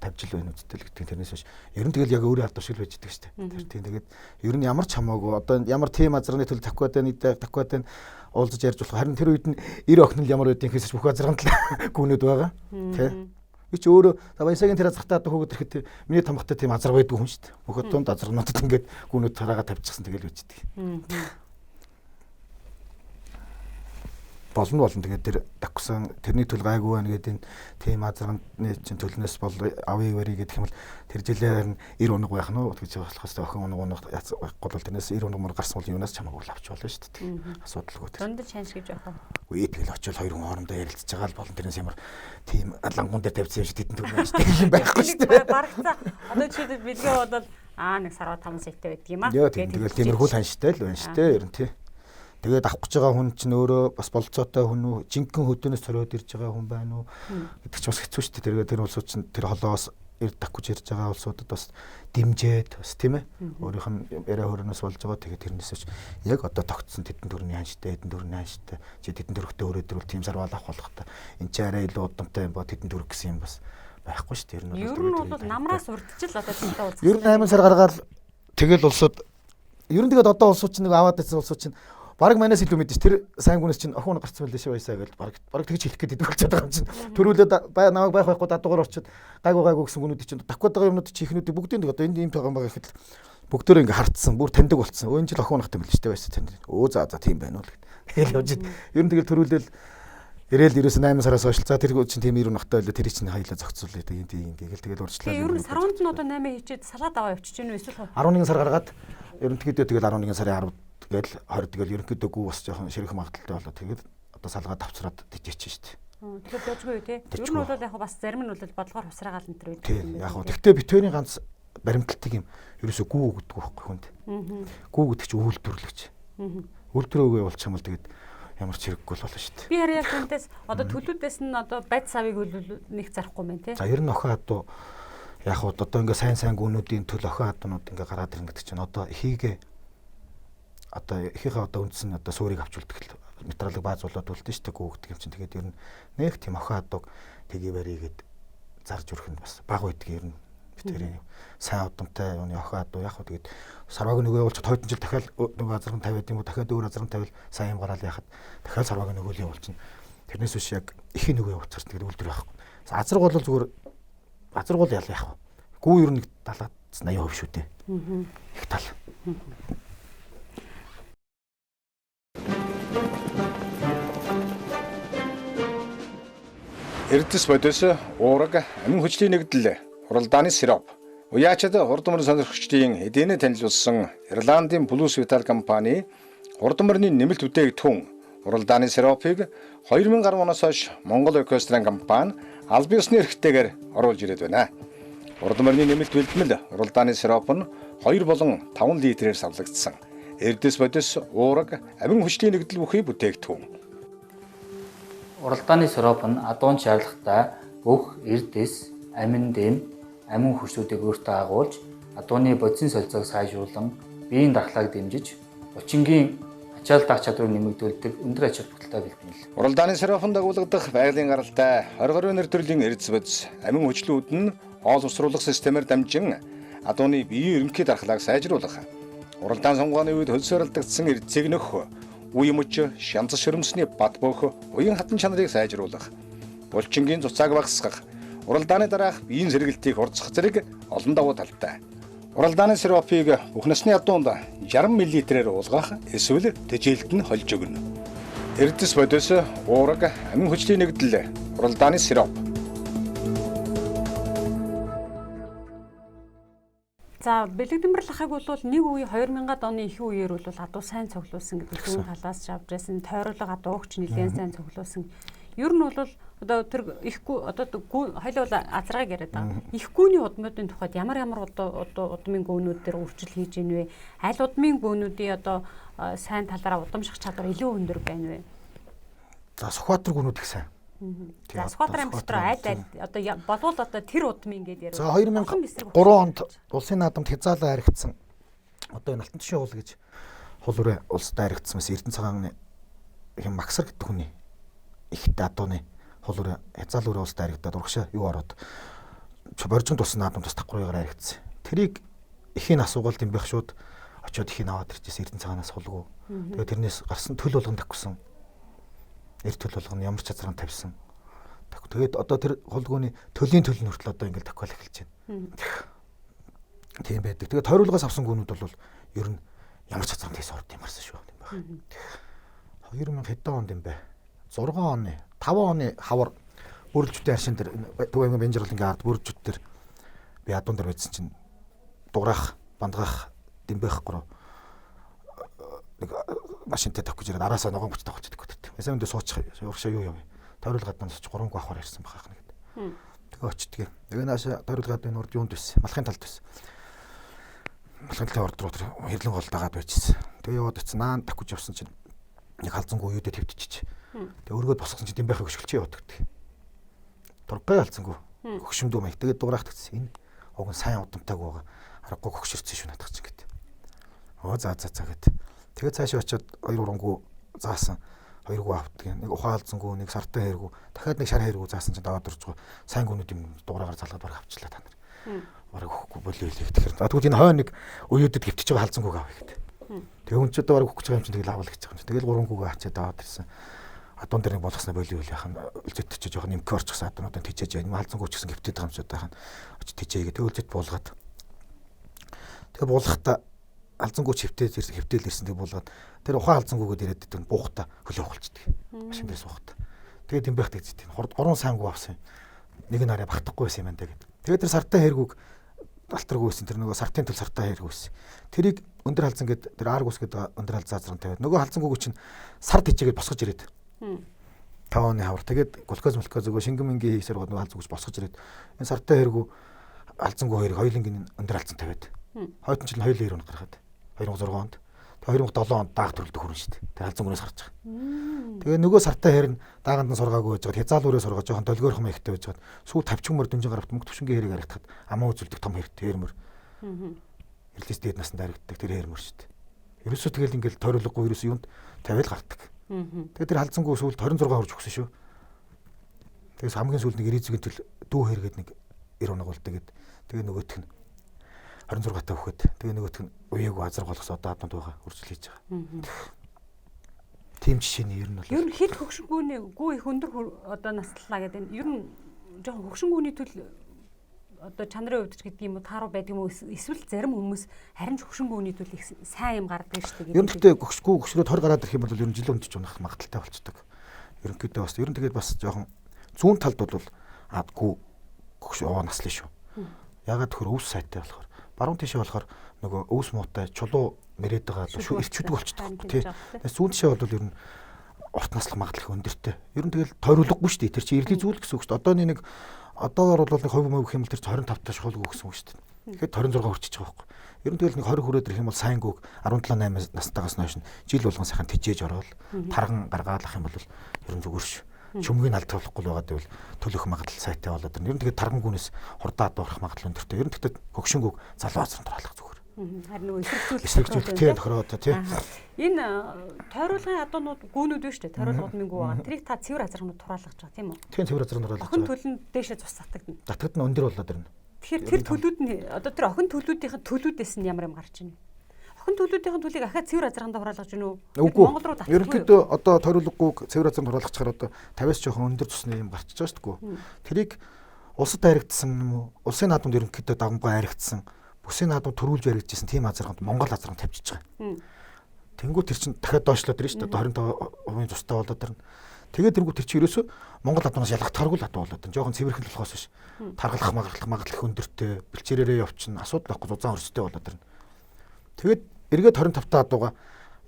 тавьж л байна үстэл гэдэг тэрнээс биш. Ер нь тэгэл яг өөрийн ард шиг л байж идэг шүү дээ. Тэр тийм тэгээд ер нь ямар ч хамаагүй одоо ямар тийм азарганы төл таквад байна таквад байна уулзаж ярьж болох. Харин тэр үед нь эр охин л ямар байдгийг хийсэж бүх азарганд л гүнүүд байгаа. Тэ. Би ч өөрөө Баясагийн тэр азаргатаа одоо хөөгд ирэхэд миний тамхтай тийм азарга байдгүй хүн шүү дээ. Бүх дунд азаргануудад ингээд гүнүүд тараагаа тавьчихсан тэгэл үждэг. Болно тэгээд тэр давхсан тэрний төл гайгүй байна гэдэг энэ тийм азарганы чинь төлнөөс бол авъя барь гэдэг юм бол тэр жилээр нь 90 унаг байх нь уу гэж болохоос охин унаг байхгүй бол тэрнээс 90 унаг мөр гарсан бол юунаас ч хамаагүй л авч болно шүү дээ. Асуудалгүй тэр. Дундаж ханш гэж явах уу? Үгүй тэгэл очил хоёр хүн хоорондоо ярилцж байгаа л болно. Тэрнээс ямар тийм лангуун дээр тавьсан юм шиг тэдэн төгрөг шүү дээ юм байхгүй шүү дээ. Барагцаа одоо жишээлбэл бэлгээ бол нэг сарва 5 саятай байдаг юм аа. Тэгэл тиймэрхүү л ханштай л байна шүү дээ. Ер нь тий. Тэгээд авах гэж байгаа хүн чинь өөрөө бас болцоотой хүн үү, жинхэнэ хөдөөнөөс цороод ирж байгаа хүн байна уу гэдэг чинь бас хэцүү шүү дээ. Тэгээд тэр улсууд чинь тэр холоос эрд давхж ирж байгаа улсуудад бас дэмжээд бас тийм ээ. Өөрийнх нь яриа хөрөнөөс болж байгаа. Тэгээд тэрнээс ч яг одоо тогтсон тэдэн төрний ханштай, эдэн төрний ханштай. Чи тэдэн төрөгтэй өөрөө дөрвөл тийм сарвал авах болох та. Энд чи арай илүү удамтай юм бо тэдэн төрөг гэсэн юм бас байхгүй шүү дээ. Ер нь бол намраас урдчил одоо тэнтэй уулзах. Ер нь 8 сар гаргаад тэгэл улсууд ер нь тэгээд одоо улсууд чинь нэг аваад байсан улсууд чинь бараг манаас илүү мэдэж тэр сайн гүнээс чинь охин гарцсан байлээ шүү баясаа гэж бараг тэгж хэлэх гээд идэв болчиход байгаа юм чинь төрүүлээд намайг байх байхгүй дадуугаар орчод гайгүй гэсэн гүнүүд чинь давхад байгаа юмнууд чи ихнүүдийг бүгдийг одоо энд ийм байгаа юм байгаа гэхэд бүгдөө ингээ хартсан бүр таньдаг болцсон. Өө энэ жил охин унахтай байл шүү дээ баясаа танд. Өө за тийм байна уу л гэд. Тэгэл явж ид. Ер нь тэгэл төрүүлээл ирээл ерөөс 8 сараас хойш за тэр чинь тийм 90 унахтай байлаа тэр чинь хоёлаа зохицуулъя тийм тийм тэгэл тэгэл урьдчилаа. Ер нь сарванд нь одоо 8 хийчихэд салаад аваа явчих чинь үү эсвэл 11 сар гаргаад ерөнхийдөө тэгэл 11 сарын 10 тэгэл 20 тэгэл ерөнхийдөө гүү бас жоохон ширэх магадaltaй болоо тэгээд одоо салгаа давцраад тэжээч шүү дээ. Тэгэхээр дожгүй тий. Ер нь бол яг бас зарим нь бол бодлогоор хусраагаал энэ төр үед. Яг хөө. Тэгтээ битүүрийн ганц баримталтыг юм ерөөсөө гүү өгдөг байхгүй хүнд. Гүү гэдэг чинь үйлдвэрлэгч. Үйлдвэрээ өгөө явуулчих юм бол тэгээд ямар ч хэрэггүй л болно шүү дээ. Би харин яг түүнээс одоо төлүүдээс нь одоо байд савыг нэг зарахгүй мэн тий. За ер нь охин адуу яг хөө одоо ингээ сайн гүүнүүдийн төл охин адуунууд ингээ гараад ирнэ гэдэг чинь одоо ихийгээ одоо ихийнхээ одоо үндсэн одоо суурийг авч үлдэх материалыг бааз болоод үлдэн шүү дээ гүү гэдэг юм чинь тэгээд ер нь нэг тийм охин адууг тгий барьгээд зарж өрөх нь бас баг байдаг ер нь битэрийн сайн удамтай юуны охин адуу яг хөө тэгээд сарваг нөгөө явуулчихад хойдон жил дахиад нөгөө азарган тавиад юм уу дахиад өөр азарган тавил сайн юм гараал яхад дахиад сарваг нөгөө л явуулчихна. Тэрнээс биш яг ихийн нөгөө явуулчихсан тэгээд үйлдвэр байхгүй. Азарг бол зүгээр азарг бол ял яах вэ? Гүү ер нь 70-аас 80% шүү дээ. Их тал. Эрдэс бодис уураг амин хүчлийн нэгдэл уралдааны сироп. Уяачид хурд мөрөн сонирхогчдын эдийнэ танилцуулсан Ирландын Plus Vital компани хурд мөрний нэмэлт бүтээгдэхүүн уралдааны сиропыг 2000 гаруй оноос хойш Монгол Экостран компани аль биесны эрхтэйгээр оруулж ирээд байна. Хурд мөрний нэмэлт бэлтгэл уралдааны сироп нь 2 болон 5 литрээр савлагдсан. Эрдэс бодис уураг амин хүчлийн нэгдэл бүхий бүтээгдэхүүн. Уралдааны сироп нь адуун шаардлагатай бүх эрдэс, амин дэм, амин хүчлүүдийг өөртөө агуулж, адууны бодисын солилцоог сайжруулан, биеийн дархлааг дэмжиж, булчингийн ачаал даах чадварыг нэмэгдүүлдэг өндөр ач холбогдолтой бэлтгэл. Уралдааны сиропонд дагуулгадах байгалийн гаралтай 20 гаруй нэр төрлийн эрдэс бодис, амин хүчлүүд нь хоол усруулах системээр дамжин адууны биеийн ерөнхий дархлааг сайжруулах. Уралдаан сонгооны үед хөлсөөрөлдөгдсөн эрдэсийг нөхөх үе мөч шанц шөрөмсний бат бөөх уян хатан чанарыг сайжруулах, булчингийн цуцааг багасгах, уралдааны дараах биеийн сэргэлтийг хурцсах зэрэг олон давуу талтай. Уралдааны сиропыг бүх насны адуунд 60 мл-ээр уулгах эсвэл тэжээлд нь холж өгнө. Эрдэс бодис уураг амин хүчлийн нэгдэл уралдааны сироп. За бэлэгдэмбэр лахыг бол нэг үе 2000-ад оны их үеэр бол адуу сайн цуглуулсан гэдэг зүүн талаас ч авч байсан, тойруулга адуугч нэлээд сайн цуглуулсан. Ер нь бол одоо тэр их гүү одоо гүү хоёул бол азаргыг яриад байгаа. Их гүүний удмуудын тухайд ямар ямар удмын гүүнүүд дээр үйлчлэл хийж ийн вэ? Аль удмын гүүнүүдийн одоо сайн талаараа удамших чадвар илүү өндөр байна вэ? За Сүхбаатар гүүнүүд их сайн. За Сүхбаатар аймаг дотор аль аль одоо болвол одоо тэр удмын ингээд яриа. За 2003 онд улсын наадамд хязгаалan харигдсан одоо энэ Алтан түшийн хул гэж хул үрээ улсад харигдсан мэс Эрдэнэ цагааны хэм Максар гэдэг хүний ихтэй адууны хул үрээ хязгаал үрээ улсад харигдаад урагшаа юу ороод боржинд улсын наадамд бас 53-аар харигдсан. Тэрийг эхийн асуугаал дэмбэх шууд очиод эхийн аваад ирчихсэн Эрдэнэ цагаанаас хулгүй. Тэгээд тэрнээс гарсан төл болгон давхсан. Эр төл болгоно ямар ч газрын тавьсан. Тэгээд одоо тэр хулгууны төлийн төл нь хүртэл одоо ингээл давхал эхэлж байна. Тийм байдаг. Тэгээд тойруулгаас авсан гүнүүд бол ер нь ямар ч газрын тийс орд юм гарсан шүү юм байна. 2000 хэдэн онд юм бэ? 6 оны, 5 оны хавар бүрэлжүүдийн аршин дээр Төв аймгийн Бэнжиргал ингээ ард бүрэлжүүд дээр би адуун дээр байсан чинь дуграах, бандгаах, дэмбэх гурав нэг машинтай тавих гэж ирээд араасаа ногоон хүч тавих гэдэг гэдэг. Ясаа өндөө суучих урагшаа юу яв. Тойруулгаад нас 3 гоо авахар ирсэн байх нэг гэдэг. Тэгээ очтгийг. Тэгээ нааша тойруулгаад энэ урд юунд байсан? Малхын талд байсан. Малхын талын урд руу тэр хэрлэн гол дагаад байжсэн. Тэгээ яваад очсон. Наан тавих гэж явсан чинь нэг халзангүй юудэ твтчихэж. Тэгээ өргөөд босгосон чинь дэмбэхийг өшгөлчээ яваад гэдэг. Тургай халзангүй. Хөгшмдүү маяг. Тэгээд дуграах гэсэн. Энэ уг нь сайн удамтайг байгаа. Аргагүй хөгшөрсөн шүү надах чинь гэдэг. Оо за за за гэд. Тэгээд цаашаа очиод 2 3 заасан. 2 гүү автдаг. Нэг ухаан алдсангүй, нэг сартай хэргүү, дахиад нэг шар хэргүү заасан чинь даваад орж байгаа. Сайн гүнүүд юм дугаараар залгаад бараг авчлаа та нар. Бараг өгөхгүй болио лээ тэгэхээр. Тэгвэл энэ хойно нэг уюудад гівтэж байгаа халзангүйг авъя гэдэг. Тэгээ хүн ч одоо бараг өгөх гэж байгаа юм чинь тэгэл авал гэж байгаа юм чинь. Тэгэл 3 гүүгээ ачаад аваад ирсэн. Адуун дээр нэг болгосноо болио лээ яхан өлзөт чи жоохон нэмэх орчихсан адуунуудын тижээж юм халзанггүй ч гэсэн гівтээд байгаа юм чи одоо яхан очиж тижээгээ. Тэг өлзөт буулгаад. Тэгээ буулгахдаа алзангуу чивтэл ирсэн хэвтэл ирсэн тэг буулгаад тэр ухаан алзангуугээд ирээд идэв буухта хөлөө ухалчдаг. Машин дээр суухта. Тэгээд юм байх гэж тийм 3 сангуу авсан. Нэг нь арай багтахгүй байсан юм байна даа гэд. Тэгээд тэр сартай хэргүүг алтаргүй байсан. Тэр нөгөө сартын төл сартай хэргүү байсан. Тэрийг өндөр халзан гэд тэр аргус гэдэг өндөр халзан азран тавиад нөгөө халзангууг чинь сар тижээгээд босгож ирээд. 5 оны хавар. Тэгээд глюкоз мөлкоз өгөө шингэн мингийн хийсээр нөгөө халзангууг босгож ирээд энэ сартай хэргүү халзангуу хоёрыг хоёулангийн өндөр халзан тавиад. Хойтон жил 2 2 он гаргаад 2006 онд. Тэгээ 2007 онд дааг төрөлдөх хүрэн шүү дээ. Тэгээ халзан гүнээс гарч байгаа. Тэгээ нөгөө сартай хэрн дааганд нь сургаагүй байж байгаад хязаалуурээ сургаа жоохон долгиорхон маягтай байж байгаад сүүл 50 мөр дүнжин гаравт мөнгө төвшингийн хэрэг харагдахад амаа үзүүлдэг том хэрэгтэй хэрмөр. Эрлээс дээд насанд харагддаг тэр хэрмөр шүү дээ. Ерөөсөө тэгэл ингээл тойруулахгүй ерөөсөө юунд тавиал гардаг. Тэгээ тэр халзангуу сүүлд 26 хурж өгсөн шүү. Тэгээс хамгийн сүүлд нэг 90 төл дүү хэрэгэд нэг 90 оног болдог гэд. Тэгээ нөгөөх нь 26 та өгөхөд тэгээ нөгөөх нь уяагүй азар болгосон одоо адманд байгаа үржил хийж байгаа. Тийм жишээний ер нь бол ер нь хэд хөгшингүүний гүү их өндөр одоо наслаа гэдэг нь ер нь жоохон хөгшингүүний төл одоо чанарын хувьд ч гэдэг юм уу тааруу байдаг юм уу эсвэл зарим хүмүүс харин ч хөгшингүүний төл их сайн юм гардаг шүү дээ. Ер нь гэхдээ хөгшгүү хөгшрөөд 20 гараад ирэх юм бол ер нь жил өндөж унах магадaltaй болцдог. Ерөнхийдөө бас ер нь тэгээд бас жоохон зүүн талд бол адгүй хөгш овоо наслаа шүү. Ягаад тэгэхээр өвс сайтай болохоор баруун тишээ болохоор нөгөө өвс муутай чулуу мэрээд байгаа эрчүүдэг болчихдог байхгүй тий. Тэгээс зүүн тишээ бол ер нь урт наслах магадлал их өндөртэй. Ер нь тэгэл тойруулахгүй шүү дээ. Тэр чинь ирлийн зүйл гэсэн үг шүү дээ. Одооны нэг одоогоор бол нэг хувь мөв гэх юм бол тэр чинь 25 та шуулгүй гэсэн үг шүү дээ. Тэгэхээр 26 хүрчихэж байгаа байхгүй. Ер нь тэгэл нэг 20 хүрээд ирэх юм бол сайнгүйг 17 8 настайгаас хойш нь жил болгон сайхан тижээж ороод тарган гаргаалах юм бол ер нь зүгээр шүү. Чөмгийг алдуулахгүй л байгаа гэвэл төлөх магадлал сайтай болоод ирнэ. Ер нь тэгээд таргангүүнээс хурдан адуурах магадлал өндөртэй. Ер нь тэгтээ хөгшингүүг залуу азран тураалах зүгээр. Харин нөгөө эсрэг зүйл тий тохироод тий. Энэ тойруулгын адуунууд гүүнүүд биш үү? Тойруулгууд минь гүү байгаа. Тэрийг та цэвэр азарганууд тураалгаж байгаа тийм үү? Тийм цэвэр азарган тураалгаж байгаа. Охин төлөнд дээшээ цус татагдана. Татагдана өндөр болоод ирнэ. Тэгэхээр тэр төлүүд нь одоо тэр охин төлүүдийнх нь төлүүдээс нь ямар юм гарч ийн? Охин төлүүдийнх нь төлийг ахаа цэвэр азаргандаа хураалгаж гинүү? Монгол руу татдаг. Ерөнхийдөө одоо тойруулгагүйг цэвэр азарганд хураалгachаар одоо 50-аас жоохон өндөр цусны юм гарчиж байгаа шүү дээ. Тэрийг улсад харигдсан юм уу? Улсын наадамд ерөнхийдөө давмгай харигдсан, бүсийн наадамд төрүүлж яригдчихсэн тийм азарганд Монгол азарганд тавьчихж байгаа. Тэнгүү тэр чинь дахиад доошлоод ирнэ шүү дээ. Одоо 25% цустай болоод ирнэ. Тэгээд тэрнгүү тэр чи ерөөсөө Монгол адуунаас ялгахтааргүй л адуу болоод байна. Жохон цэвэрхэн л болохоос биш. Таргалах магадлах магадлах өндөртэй, бэлчээрээрээ явчихна. Асуудал байхгүй зузаан хөрстэй болоод ирнэ. Тэгээд эргээд 25 та адууга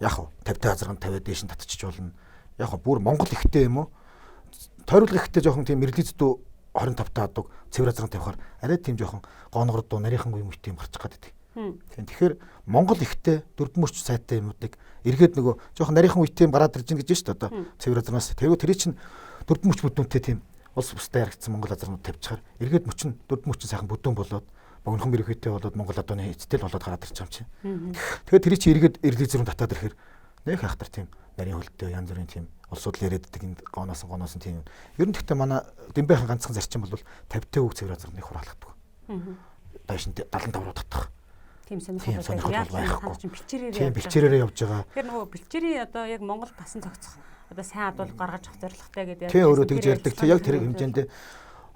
яг хав 50 та азарган 50 дээш нь татчих болно. Яг хав бүр Монгол ихтэй юм уу? Тойруулга ихтэй жоохон тийм релиз дүү 25 та адууг цэвэр азарган тавихаар арай тийм жоохон гооногор дуу нарийнхангүй юм их тийм гарчих гээд байдаг. Тийм тэгэхээр Монгол ихтэй дөрвөн мөрч сайтай юмнуудыг эргээд нөгөө жоохон нарийнхан үетэй юм гараад ирж гин гэж шүү дээ одоо цэвэр азарнаас. Тэргүй тэр чинь дөрвөн мөрч бүдүүнтэй тийм улс бусдад яригдсан Монгол азарнууд тавьчихаар эргээд мөч нь дөрвөн мөрч сайхан бүдүүн болоод богинохон бэрхээтэй болоод Монгол адууны эцтэй л болоод гараад ирж байгаа юм чинь. Тэгэхээр тэр чинь эргээд релиз рүү татаад ирэхээр нэх ахтар тийм нарийн хөлтөө янз бүрийн тийм улсууд л яриад байдаг энэ гооноос тийм. Ер нь гэхдээ манай Дэмбэхэн ганцхан зарчим бол 50 үг цэвэр азарны хураалгадаг. Дайш нь 75 руу татах. Тийм сонирхол байхгүй. Бэлчээрээрээ бэлчээрээрээ явж байгаа. Тэгэхээр нөгөө бэлчээрийн одоо яг Монгол тасан зохицох одоо сайн адуул гаргаж авах зорилготой гэдэг. Тийм өөрөө тэгж ярьдаг. Тийм яг тэр хэмжээнд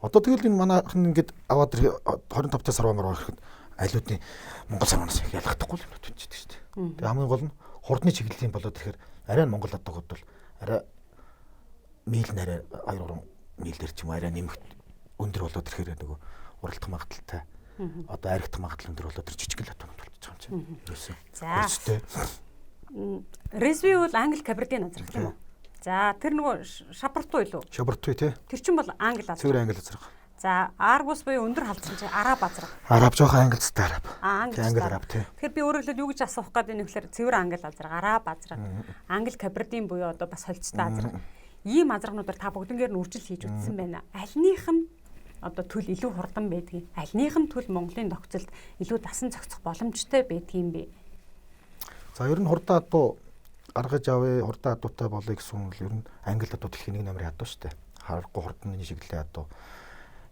одоо тэгэл энэ манайхан ингээд аваад 25 та сарвамар ирэхэд айлуудын Монгол сарванаас их ялгахдаггүй юм байна шүү дээ. Тэгээ хамгийн гол нь хурдны чиглэлийн болоод ирэхээр арай Монгол адуугууд бол арай мил нарай 2-3 мил дээр ч юм уу арай нэмэгт өндөр болоод ирэхээр нөгөө уралдах магадлалтай одоо аригдах магадлал өндөр болоод тэр жижиг л атомд болчихж байгаа юм чинь. Ерөөсөө. За. Резви бол англи кабердин азрах тийм үү? За тэр нөгөө шабартуу илүү. Шабартуу тий. Тэр чинь бол англи азрах. Цэвэр англи азрах. За Аргус буюу өндөр халдсан чинь араб азрах. Араб жоохон англицтай араб. Англи араб тий. Тэгэхээр би өөрөөр хэлбэл юу гэж асуух гээд байна гэхээр цэвэр англи азрах, араб азрах, англи кабердин буюу одоо бас холцтой азрах. Ийм азрахнуудаар та бүгднгээр нь үржил хийж үзсэн байна. Альных нь одоо төл илүү хурдан байдгийг, альных нь төл Монголын нөхцөлд илүү дасан зохицох боломжтой байдгийг бэ? За ер нь хурдан адуу гаргаж авъя, хурдан адуутай болъё гэсэн юм бол ер нь англи адуу дэлхийн нэг номерын адуу шүү дээ. Харахгүй хурдан чиглэлийн адуу.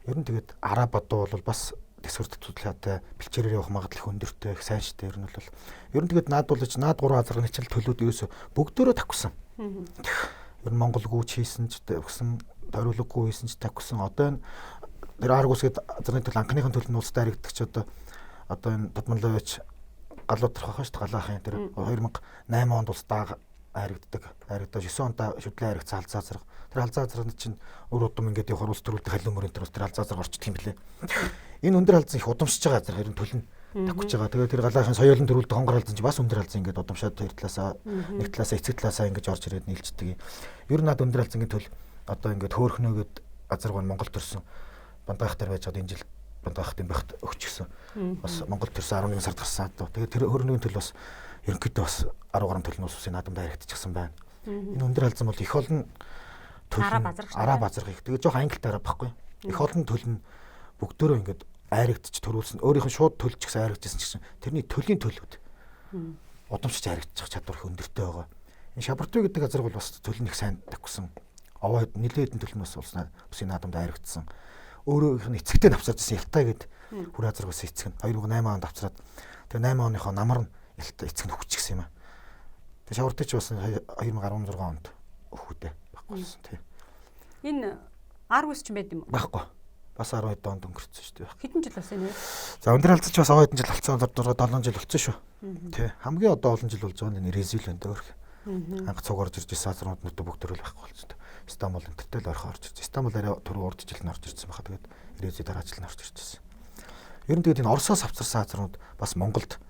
Ер нь тэгээд араб адуу бол бас төсвөр татварлаатай, бэлчээрээр явах магадлал их өндөртэй, их сайн шүү дээ. Ер нь бол ер нь тэгээд наадуулж наад гурван азарганы хичээл төлөөд ерөөсө бүгдөөрөө тавьсан. Ер нь Монгол гүйч хийсэн ч тавьсан, тойруулггүй хийсэн ч тавьсан. Одоо энэ тэр Аргус гэдэг азарганы төл анхныхын төлөв нь улсад харагддаг ч одоо энэ Тодмонлович галуутрах байх шүү дээ. Галаахын тэр 2008 онд улсад харагддаг. Харагдаж 9 онд шүдлээ харагдсан халзаа азарга. Тэр халзаа азарганы чинь өөр удам ингээд явахаар улс төрүүлдэг халуун мөрийн тэр халзаа азарга орчдөг юм билээ. Энэ өндөр халзан их удамшиж байгаа азарга ер нь төлн тавьж байгаа. Тэгээд тэр галаахын соёолон төрүүлдэг хонгор халзан чинь бас өндөр халзан ингээд удамшаад хоёр талаасаа нэг талаасаа эцэг талаасаа ингээд орж ирээд нийлждэг. Ер нь над өндөр халзангийн төл одоо ингээд хөөхнөөгээд азарга нь Монгол төрсөн. Бандгаах дээр байж байгаа энэ жил Бандгаах дэм байхад өгчихсөн. Бас Монгол төрсөн 11 сард гарсан адуу. Тэгээд тэр хөрнөгийн төл бас ерөнхийдөө бас 10 гаруй төл нь улс усын наадамд харагдчихсан байна. Энэ өндөр халзан бол их олон төл араб азарга их. Тэгээд жоох англитай араб байхгүй. Их олон төл нь бүгдөө ингээд айрагдчих төрүүлсэн. Өөрийнх нь шууд төлж гисэн айрагдчихсан ч гэсэн тэрний төлийн төлөвд удамшиж айрагдчих чадвар их өндөртэй байгаа. Энэ шабартуй гэдэг азарга бол бас төл нь их сайн тавьсан. Овоо нэлээд хэдэн төл нь бас улс усын наадамд айрагдсан. Өөрөөх нь эцэгтэй давсарч ирсэн Ялтай гээд хүр азарга бас эцэг нь 2008 онд авцраад тэгээ 8 оныхоо намар нь Ялтай эцэг нь хөгчихсэн юм аа. Тэгээ шавартыг ч бас 2016 онд өхүүдээ байхгүй болсон тий. Энэ Аргус ч байд юм уу? Байхгүй. Бас 10 хэдэн онд өнгөрцөн шүү дээ. Хэдэн жил болсон юм бэ? За өндөр халзан ч бас 10 хэдэн жил болсон, 6 7 жил болсон шүү. Тий. Хамгийн одоо олон жил болж байгаа нь Резил байна дээ өөр. Анх цуг орж ирж байсан азарнууд нүдэ бүгд төрөл байхгүй болсон. Стамбул энтертэй л орхоо орж ирж. Стамбул арай түрүү урд жил нь орж ирсэн байхад тэгээд Резил дараа жил нь орж ирж байсан. Ер нь тэгээд энэ Оросоос авчирсан азарнууд бас Монголд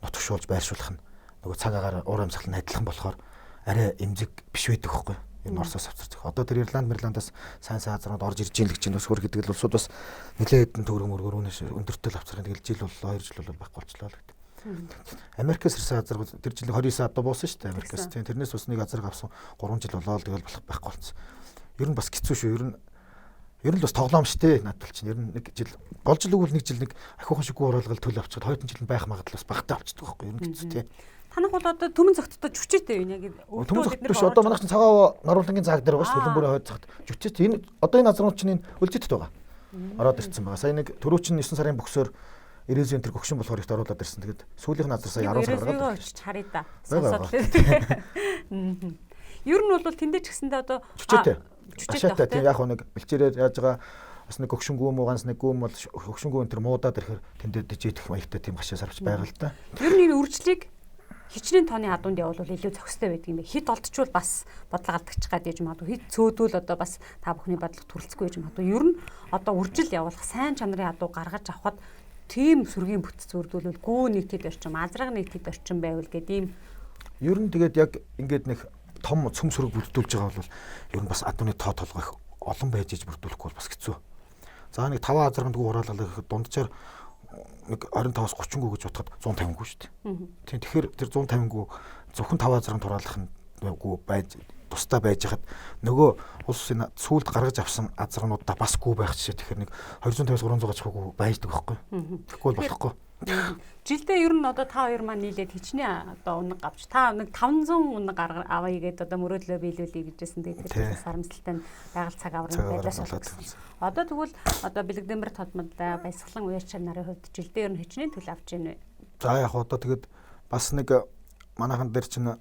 нутагшуулж байршуулах нь нөгөө цаг агаар уур амьсгал нь адилхан болохоор арай эмзэг биш байдаг байхгүй. Ер нь Оросоос авчирч. Одоо тэр Ирланд, Мирландаас сайн сайн азарнууд орж ирж ийн л гэж байна. Өсвөр гэдэг л улсууд бас нэлээд хэдэн төгрөг мөргөр үнэш өндөртэй л авчрах. Тэгэл жил боллоо, 2 жил болол байхгүй болчлоо л гэдэг. Америкээс ирсэн азарга тэр жил 29 адуу буусан шүү дээ Америкээс. Тийм тэрнээс бас нэг азарга авсан 3 жил болоо л тэгэл болох байхгүй болсон. Ер нь бас хэцүү шүү. Ер нь л бас тоглоом шүү дээ надад чинь. Ер нь нэг жил гол жил үгүй нэг жил нэг ахиухан шиггүй оруулаад төл авчихад хоёр жил нь байх магадлал бас багатай авчдаг байхгүй. Ер нь хэцүү тий. Танах бол одоо түмэн зогттой жүчээтэй юм яг түмэн зогттой биш. Одоо манайх чинь цагаан наруулангийн зааг дээр байгаа шүү. Төлөмбөрийн хойд цагт жүчээтэй. Энэ одоо энэ азаргууд чинь энэ өлжитэд байгаа. Ороод ирсэн байгаа. Сая нэг түрүү чинь 9 сарын бөхсөөр Эрезийн тэр гөгшин болохоор ихт оруулаад ирсэн. Тэгээд сүүлийнх нь азар сая 10 сар гаргаад очиж харъя да. Сонсоод. Ер нь бол тэндээ ч гэсэндээ одоо жүчээтэй. Жүчээтэй тийм яг нэг бэлчээрээр яаж байгаа бас нэг гөгшингүү муу ганц нэг гүм бол гөгшингүү энэ төр муудаад ирэхээр тэндээ дижидэх маягтай тийм гашаа сарвч байгаа л да. Ер нь энэ үржлийг Хичнээн тооны адуунд явуул илүү зохистой байдаг юм бэ? Хит олдчвол бас бодлого алдагчих гад гэж магадгүй. Хит цөөдвөл одоо бас та бүхний бодлого төрөлцөхгүй гэж магадгүй. Ер нь одоо үржил явуулах сайн чанарын адуу гаргаж авахад тийм сүргийн бүтц үрдүүлвэл гүү нэг тэд орчим, азраг нэг тэд орчим байвал гэдэг ийм. Ер нь тэгээд яг ингээд нэг том цөм сүрэг бүрдүүлж байгаа бол ер нь бас адууны тоо толгой их олон байж иж бүрдүүлэхгүй бол бас хэцүү. За нэг 5 азрагт гүү хураалгалаа гэхэд дунджаар нэг 25-аас 30 гүү гэж бодоход 150 гүү шүү дээ. Тийм, тэгэхээр тэр 150 гүү зөвхөн 5 азрагт хураалгах нь гүү байж тусдаа байж хаад нөгөө улсын сүүлд гаргаж авсан азрагнуудаа бас гүү байх жишээ. Тэгэхээр нэг 250-аас 300 гач гүү байждаг байхгүй. Тэгэхгүй бол болохгүй. Жилдээ ер нь одоо та хоёр маань нийлээд хичнээн одоо унаг авч та нэг 500 унаг авъя гэдээ одоо мөрөөдлөө биелүүлье гэжсэн. Тэгээд тэр сарамсалтай нь байгаль цаг аврын байдлаас болдог. Одоо тэгвэл одоо бэлэгдэмбэр тодмодлаа баясгалан уярчаар нарын хувьд жилдээ ер нь хичнээн төл авч ийн вэ? За яг одоо тэгээд бас нэг манайхан дээр чинь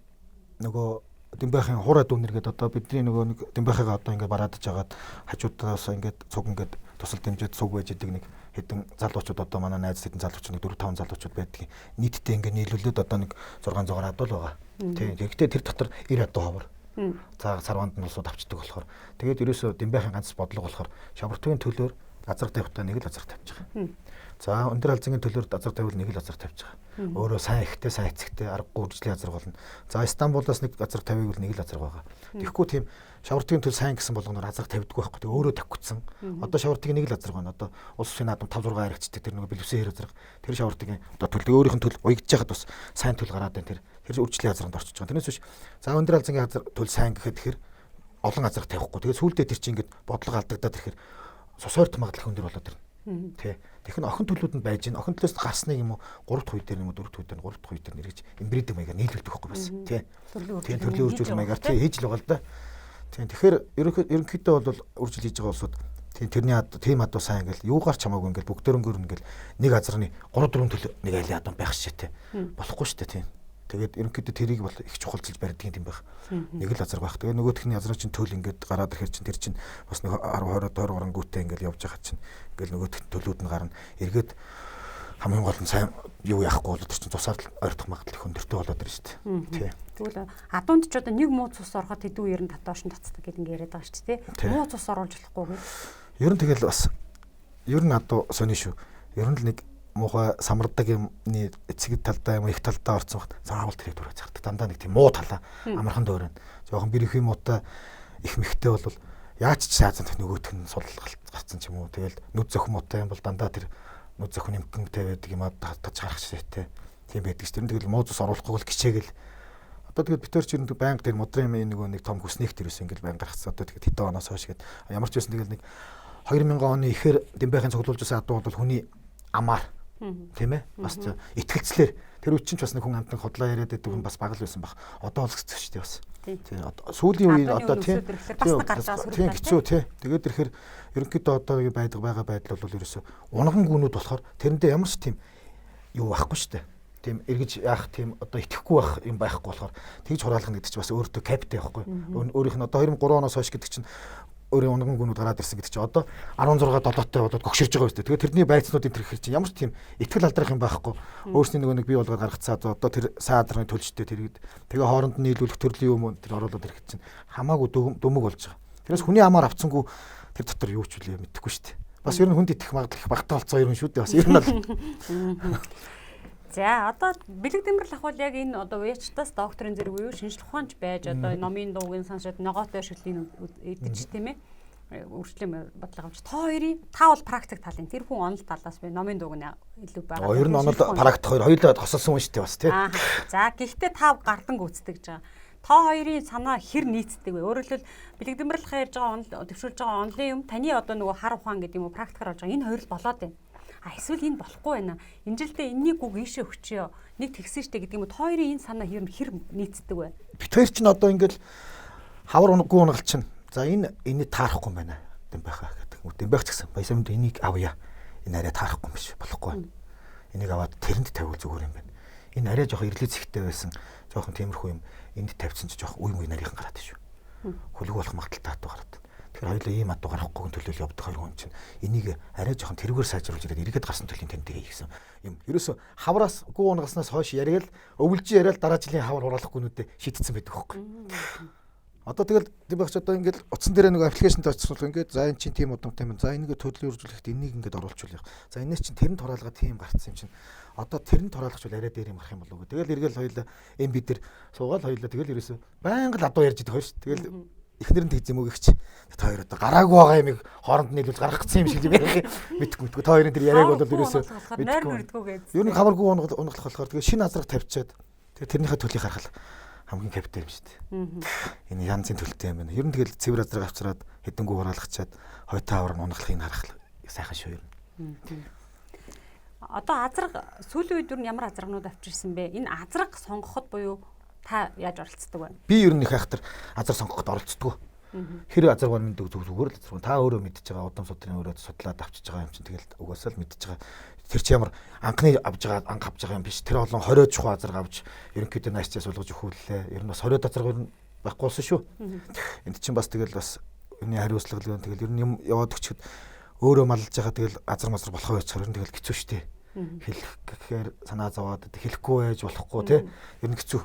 нөгөө Дэмбэхийн хур адуу нэр гэдэг одоо бидний нөгөө нэг Дэмбэхийг одоо ингээд бараадаж агаад хажуудаас ингээд цуг ингээд тусал дэмжиж цуг байж идэг нэг хэдэн залуучууд одоо манай найз хэдэн залуучууд нэг 4 5 залуучууд байдгийг нийтдээ ингээд нийлүүлээд одоо нэг 600 адуу л байгаа. Тийм. Тэгэхдээ тэр дотор 90 адуу ховор. За сарванд нь улсууд авчдаг болохоор тэгээд ерөөсөө Дэмбэхийн ганц бодлого болохоор шавртгийн төлөөр газар тавихтаа нэг л газар тавьж байгаа. За өндөр алзангийн төлөөр газар тавиул нэг л газар тавьж байгаа. Өөрөө сайн ихтэй, сайн эцэгтэй, аргагүй үржлийн газар болно. За Стамбулаас нэг газар тавиул нэг л газар байгаа. Тэгэхгүй тийм шавртгийн төл сайн гэсэн болгоноор газар тавьдаггүй байхгүй. Тэг өөрөө тавьчихсан. Одоо шавртгийн нэг л газар байна. Одоо улс улсын наадам 5 6 харигчдаг тэр нэг бэлэвсэн хэр газар. Тэр шавртгийн одоо төл өөрийнх нь төл уягдж байхад бас сайн төл гараад байна. Тэр үржлийн газранд орчиж байгаа. Тэрнээс биш за өндөр алзангийн газар төл сайн гэхэд тэр олон газар тавихгүй. Тэгээд сүүлдээ тэр чинь ингээд бодлого алдагдаад ирэхээр цус ойрт магадлал өндөр болоод ирнэ. Тэ. Тэгэхээр охин төлүүд нь байж гин. Охин төлөөс гарсныг юм уу 3 дахь үе дээр юм уу 4 дахь үе дээр 3 дахь үе дээр нэргэж эмбридинг маягаар нийлүүлдэг байхгүй бас. Тэ. Тийм төрлийн үржил маягаар тий хийж л байгаа л да. Тийм. Тэгэхээр ерөнхийдөө бол үржил хийж байгаа улсууд тийм тэрний тийм адуу сайн ингээл юугаар ч хамаагүй ингээл бүгдөрөнгөөр ингээл нэг азарны 3 4 төл нэг айлын адуу байх шээ тэ. Болохгүй шүү дээ тийм. Тэгээд ерөнхийдөө тэрийг бол их чухалчилж барьдаг юм байх. Нэг л азар байх. Тэгээ нөгөөх нь азрын чинь төл ингээд гараад ирэхэр чинь тэр чинь бас нэг 10 20 20 гарангүүтээ ингээд явж байгаа чинь ингээд нөгөөх нь төлүүд нь гарна. Эргээд хамгийн гол нь сайн юу яахгүй бол тэр чинь цусаар ойртох магадлал их өндөртэй болоод ирнэ шүү дээ. Тий. Тэгвэл адуунд ч одоо нэг муу цус ороход хэдэн үеэр нь татоош нь татдаг гэдэг ингээд яриад байгаа шүү дээ. Муу цус оруулж болохгүй гэх. Ер нь тэгэл бас ер нь адуу сони шүү. Ер нь л нэг муухай самардаг юмны эцэг талдаа юм их талдаа орсон бахт заавал тэрийг дөрөв зардаг. Дандаа нэг тийм муу талаа амархан дөөрөн. Жохон бэрхий муутай их мэхтэй бол яаж ч шаазан нөгөөх нь сул гарцсан ч юм уу. Тэгэл нүд зөх муутай юм бол дандаа тэр нүд зөх нэмгэнтэй байдаг юм аа татаж гарах ширээтэй. Тийм байдаг ч тэр нь тэгэл муу цус оруулахгүй бол кичээгэл. Одоо тэгэл бид тэр чинь байнга тэр мудрын юм нөгөө нэг том хүснийх тэр үс ингээл байнга гаргацсан. Одоо тэгэл хэдэн оноос хойш гээд ямар ч байсан тэгэл нэг 2000 оны ихээр Дэмбэхийн цуглуулж байсан адуу бол хүний амаар тийм ээ бас итгэлцлэр тэр үе чинь ч бас нэг хүн амтан хотлоо яриад байдаг хүн бас бага л байсан баг. Одоо бол хэцүү шүү дээ бас. Тийм сүүлийн үеийн одоо тийм тийм хэцүү тий. Тэгээд ирэхэр ерөнхийдөө одоо байдаг байгаа байдал бол ерөөсө унган гүнүүд болохоор тэрэндээ ямар ч тийм юу байхгүй шүү дээ. Тийм эргэж яах тийм одоо итгэхгүй байх юм байхгүй болохоор тэгж хураалгана гэдэг чинь бас өөртөө каптай байхгүй. Өөрийнх нь одоо 2003 оноос хойш гэдэг чинь өөрийн унган гүнүүд гараад ирсэн гэдэг чинь одоо 16 7-тай болоод гогширж байгаа юм шүү дээ. Тэгээд тэрний байцнуудын тэр хэрэг чинь ямар ч тийм итгэл алдрах юм байхгүй. Өөрсний нөгөө нэг бий болгоод гаргацсан одоо тэр саадрын төлжтэй тэргэд тэгээ хооронд нь нийлүүлэх төрлийн юм тэр оруулаад ирэх чинь хамаагүй дөмөг болж байгаа. Тэрээс хүний амаар авцсангүй тэр дотор юу ч үлээ мэдэхгүй шүү дээ. Бас ер нь хүнд итгэх магадлал их багтаа болцоо ер нь шүү дээ. Бас ер нь бол За одоо бэлэг дэмбэрл ахвал яг энэ одоо уячтаас докторын зэрэг үе шинжлэх ухаанч байж одоо номын дуугийн сонсоод ногоотой шүлгийг идэж тийм ээ үржлийн бодлого авч та хоёрын та бол практик талын тэр хүн онол талаас би номын дууг нь илүү байгаа. Ер нь онол практик хоёр хоёулаа тосолсон хүн шүү дээ бас тийм. За гэхдээ та гардан гүйцэтгэж байгаа. Та хоёрын санаа хэр нийцдэг вэ? Өөрөөр хэлбэл бэлэг дэмбэрлэхээ ярьж байгаа онол төвшүүлж байгаа онлын юм таны одоо нөгөө хар ухаан гэдэг юм уу практикаар болж байгаа энэ хоёр л болоод байна. А эсвэл энэ болохгүй байна. Энэ жилдээ энэний гүг ийшээ өчөө. Нэг тэгсэн штэ гэдэг юм уу? Та хоёрын энэ санаа хэр хэр нийцдэг вэ? Бид хоёр чинь одоо ингээл хавар унггүй унгалч чинь. За энэ энийг таарахгүй юм байна. Дэмбэхэ гэдэг. Дэмбэх ч гэсэн баясамд энийг авъя. Энэ арай таарахгүй юм биш. Болохгүй байна. Энийг аваад тэрэнд тавиул зүгээр юм байна. Энэ арай жоох ирлээ зэгтэй байсан. Жохон тиймэрхүү юм энд тавьсан чи жоох үе мүй нарийнхан гараад шүү. Хөлөг болох магадлалтай хатуу гараад. Тэгэхээр хоёулаа ийм адуу гаргахгүйн төлөөл явдаг хоёр хүн чинь энийг арай жоохон тэрүүгээр сайжруулж ирээд эргээд гарсан төлийн тань тэгээ хийсэн. юм. Ерөөсө хавраас гүү унгаснаас хойш яриад өвлж яриад дараа жилийн хавар хураалахгүй нүдэ шийдсэн байдаг хөөхгүй. Одоо тэгэл тийм байх чи одоо ингээд утсан дээр нэг аппликейшнд очсон бол ингээд за энэ чинь тийм удамтай юм. За энийг төлөв үржүүлэхэд энийг ингээд оруулчихвал. За энэс чинь тэрэнд хураалгаа тийм гарцсан юм чинь. Одоо тэрэнд хураалгачвал арай дээр юм гарах юм болов уу. Тэгэл эргээл хоёлаа MB дээр суугаал хоёлаа тэгэл ерөөсө байнга л адуу ярьж идэх хоёр шүү. Тэгэл эхнэр нь тэгж юм уу гихч. Та хоёр одоо гараагүй байгаа юмыг хооронд нийлүүл гаргах гэсэн юм шиг юм ярих. Мэдгүй. Та хоёрын тэр яриаг бол ерөөсө мэдгүй. Ер нь хаваргүй унгалах болохоор тэгээ шинэ азраг тавьчаад тэгээ тэрнийхээ төлийг харахал хамгийн капитал юм шүү дээ. Энэ янзын төлөлттэй юм байна. Ер нь тэгэл цэвэр азраг авчраад хэдэнгүү хураалгачаад хойтоо авар нь унгалахыг харах сайхан шүү ер нь. Одоо азраг сүүлийн үед ер нь ямар азрагнууд авчирсан бэ? Энэ азраг сонгоход буюу та яаж оролцдог вэ? Би ер нь их айхтар азар сонгоход оролцдог. Хэр азар гон мэддэг зүгээр л азар. Та өөрөө мэдж байгаа удам судрын өөрөө судлаад авчиж байгаа юм чинь тэгэл угаасаа л мэдж байгаа. Тэр чи ямар анхны авж байгаа анх авж байгаа юм биш. Тэр олон 20 чухал азар авч ерөнхийдөө наашчаа суулгаж өгүүллээ. Ер нь бас 20 азар байхгүй болсон шүү. Энд чинь бас тэгэл бас энэ хариуцлага тэгэл ер нь юм яваад өгчөд өөрөө малж байгаа тэгэл азар мазар болохоо байцгаар ер нь тэгэл хэцүү шттэ. Хэлэх гэхээр санаа зовоод хэлэхгүй байж болохгүй те. Ер нь хэцүү.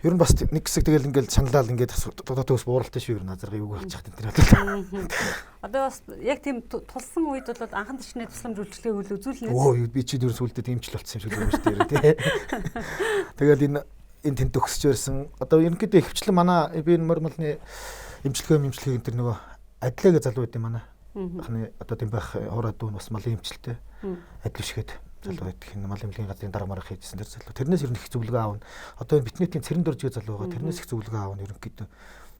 Ер нь бас нэг хэсэг тэгэл ингээл шаналал ингээд дотоод төгс бууралтай шүү ер нь азарга юуг болчих тэн тэр бол. Одоо бас яг тийм тулсан үед бол анхан төчний тусламж үйлчилгээг үл үзүүлнэ. Өө би чи ер нь сүулдэ тэмчл болцсон юм шиг л юм шүү дээ тий. Тэгэл энэ тэнд төгсөж ирсэн. Одоо ерөнхийдөө ихвчлэн манай би энэ морь малны эмчилгээ энэ тэр нөгөө адилаа залуу байд юм манай. Ханы одоо тийм байх хураа дүүн бас малын эмчилтэй. Адил бишгээд залуу байдаг. Энэ мал эмнэлгийн газрын дарга марга хийжсэн тэр залуу. Тэрнээс ер нь их зөвлөгөө аавна. Одоо энэ битнетийн цэрэн дөржгээ залуу байгаа. Тэрнээс их зөвлөгөө аавна ерөнхийдөө.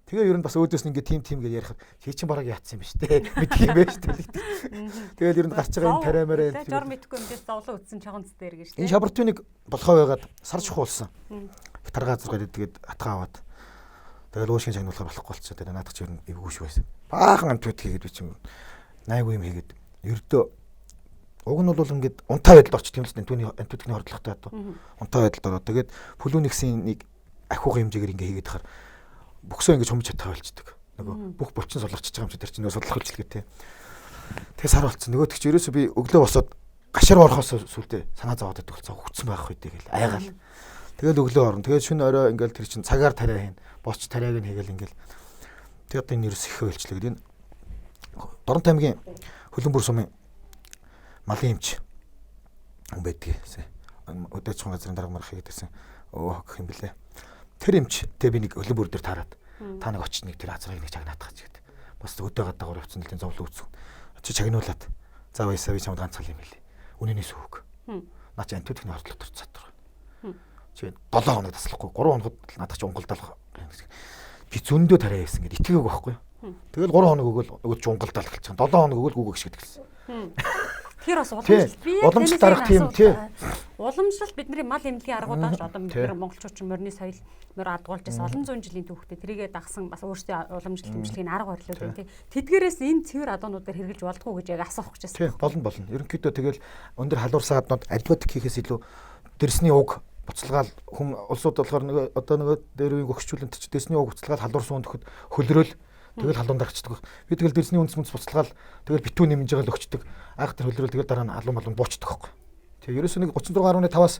Тэгээ ер нь бас өөдөөс нь ингээ тим гэж ярихад чи чинь бараг яатсан юм биш те. Мэдх юм байж тээ. Тэгэл ер нь гарч байгаа энэ тариамаараа жор мэдхгүй юм дээс зовлон үтсэн чагонц дээр гэж те. Энэ шабартуныг болохоо байгаад сар чухуулсан. Их таргаа азар гэдэг тэгээд атгаа аваад тэгэл уушгийн шагнуулахаар болохгүй болчихоо. Тэгээд наадах чи ер нь эвгүй шүү байсан. Баахан амт хийгээд би чинь найгүй юм хийгээд ердөө уг нь бол ингээд унтаа байдалд орчдөг юм л дээ. Түүний антибиотикны хордлоготой одоо унтаа байдалд ороод тэгээд пүлүүниксийн нэг ахиугын хэмжээгээр ингээ хийгээд хахаар бөхсөө ингээ чумж чадхаа болчдөг. Нөгөө бүх булчин сулгарчиж байгаа юм чи тэр чинь нөгөө судлах үйлчлэгээ те. Тэгээ сар болцсон. Нөгөөдөг чи ерөөсөө би өглөө босоод гашаар орохоос сүлдээ санаа зовоод идэх болсон. Хүчсэн байх үедээ гэл айгаал. Тэгэл өглөө орно. Тэгээд шөнө орой ингээл тэр чинь цагаар тариа хийн. Босч тариаг нь хийгээл ингээл. Тэгээд одоо энэ ерөөс их үйлчлэгээ. Энэ Дорнот аймгийн Хөлөнбөр сумын малын эмч хүн байдгийг. Өдөө чухам газрын дарга марга хийгээд байсан. Өө гэх юм бэлээ. Тэр эмч тэ би нэг Хөлөнбөр дээр таарад та нэг очиж нэг тэр азрыг нэг чагнаатах гэж гэдэг. Бас өдөө гадаагаар явцсан л тийм зовлон үүсгэн. Очиж чагнуулаад за баясаа би чамд ганцхан юм хэлээ. Үнэнээс үг. Наа чи антибиотикны хордлого төрч чадвар. Чи 7 хоног таслахгүй 3 хоногод надад чи унгалдаалах. Би зөндөө тариа хийсэн гэд итгээгүй байхгүй юу. Тэгэл 3 хоног өгөөл нөгөө чи унгалдаалах гэлчихэн. 7 хоног өгөөл гүг гიშгэдэг гэсэн. Тэр бас уламжлалт би уламжлалт арга тийм тий. Уламжлалт бидний мал эмнэлгийн аргууд байгаа шүү. Одоо бид нар монголчууд ч морины соёл морь адгуулж байсан олон зуун жилийн түүхтэй тэрийгээ дагсан бас өөрсдийн уламжлалт эмчилгээний арга барилууд байна тий. Тэдгээрээс энэ цэвэр адуунууд дээр хэрэгжилж болдгоо гэж яг асуух гэж байсан. Тий, болно. Ерөнхийдөө тэгэл өндөр халуурсан аднууд антибиотик хийхээс илүү дэрсний уг буцалгаал хүм улсууд болохоор нөгөө одоо нөгөө дээр үеийн өгчүүлэн чи дэрсний уг буцалгаал халуурсан үнд хөлрөөл тэгэл халуун дарчдаг. Би тэгэл дэрсний үндэс мүндэс буцалгаал тэгэл битүү нэмж байгаа л өгчдөг. Анх тэр хөлрөөл тэгэл дараа нь халуун малуун буучдаг байхгүй. Тэгээ ерөөсөө нэг 36.5-аас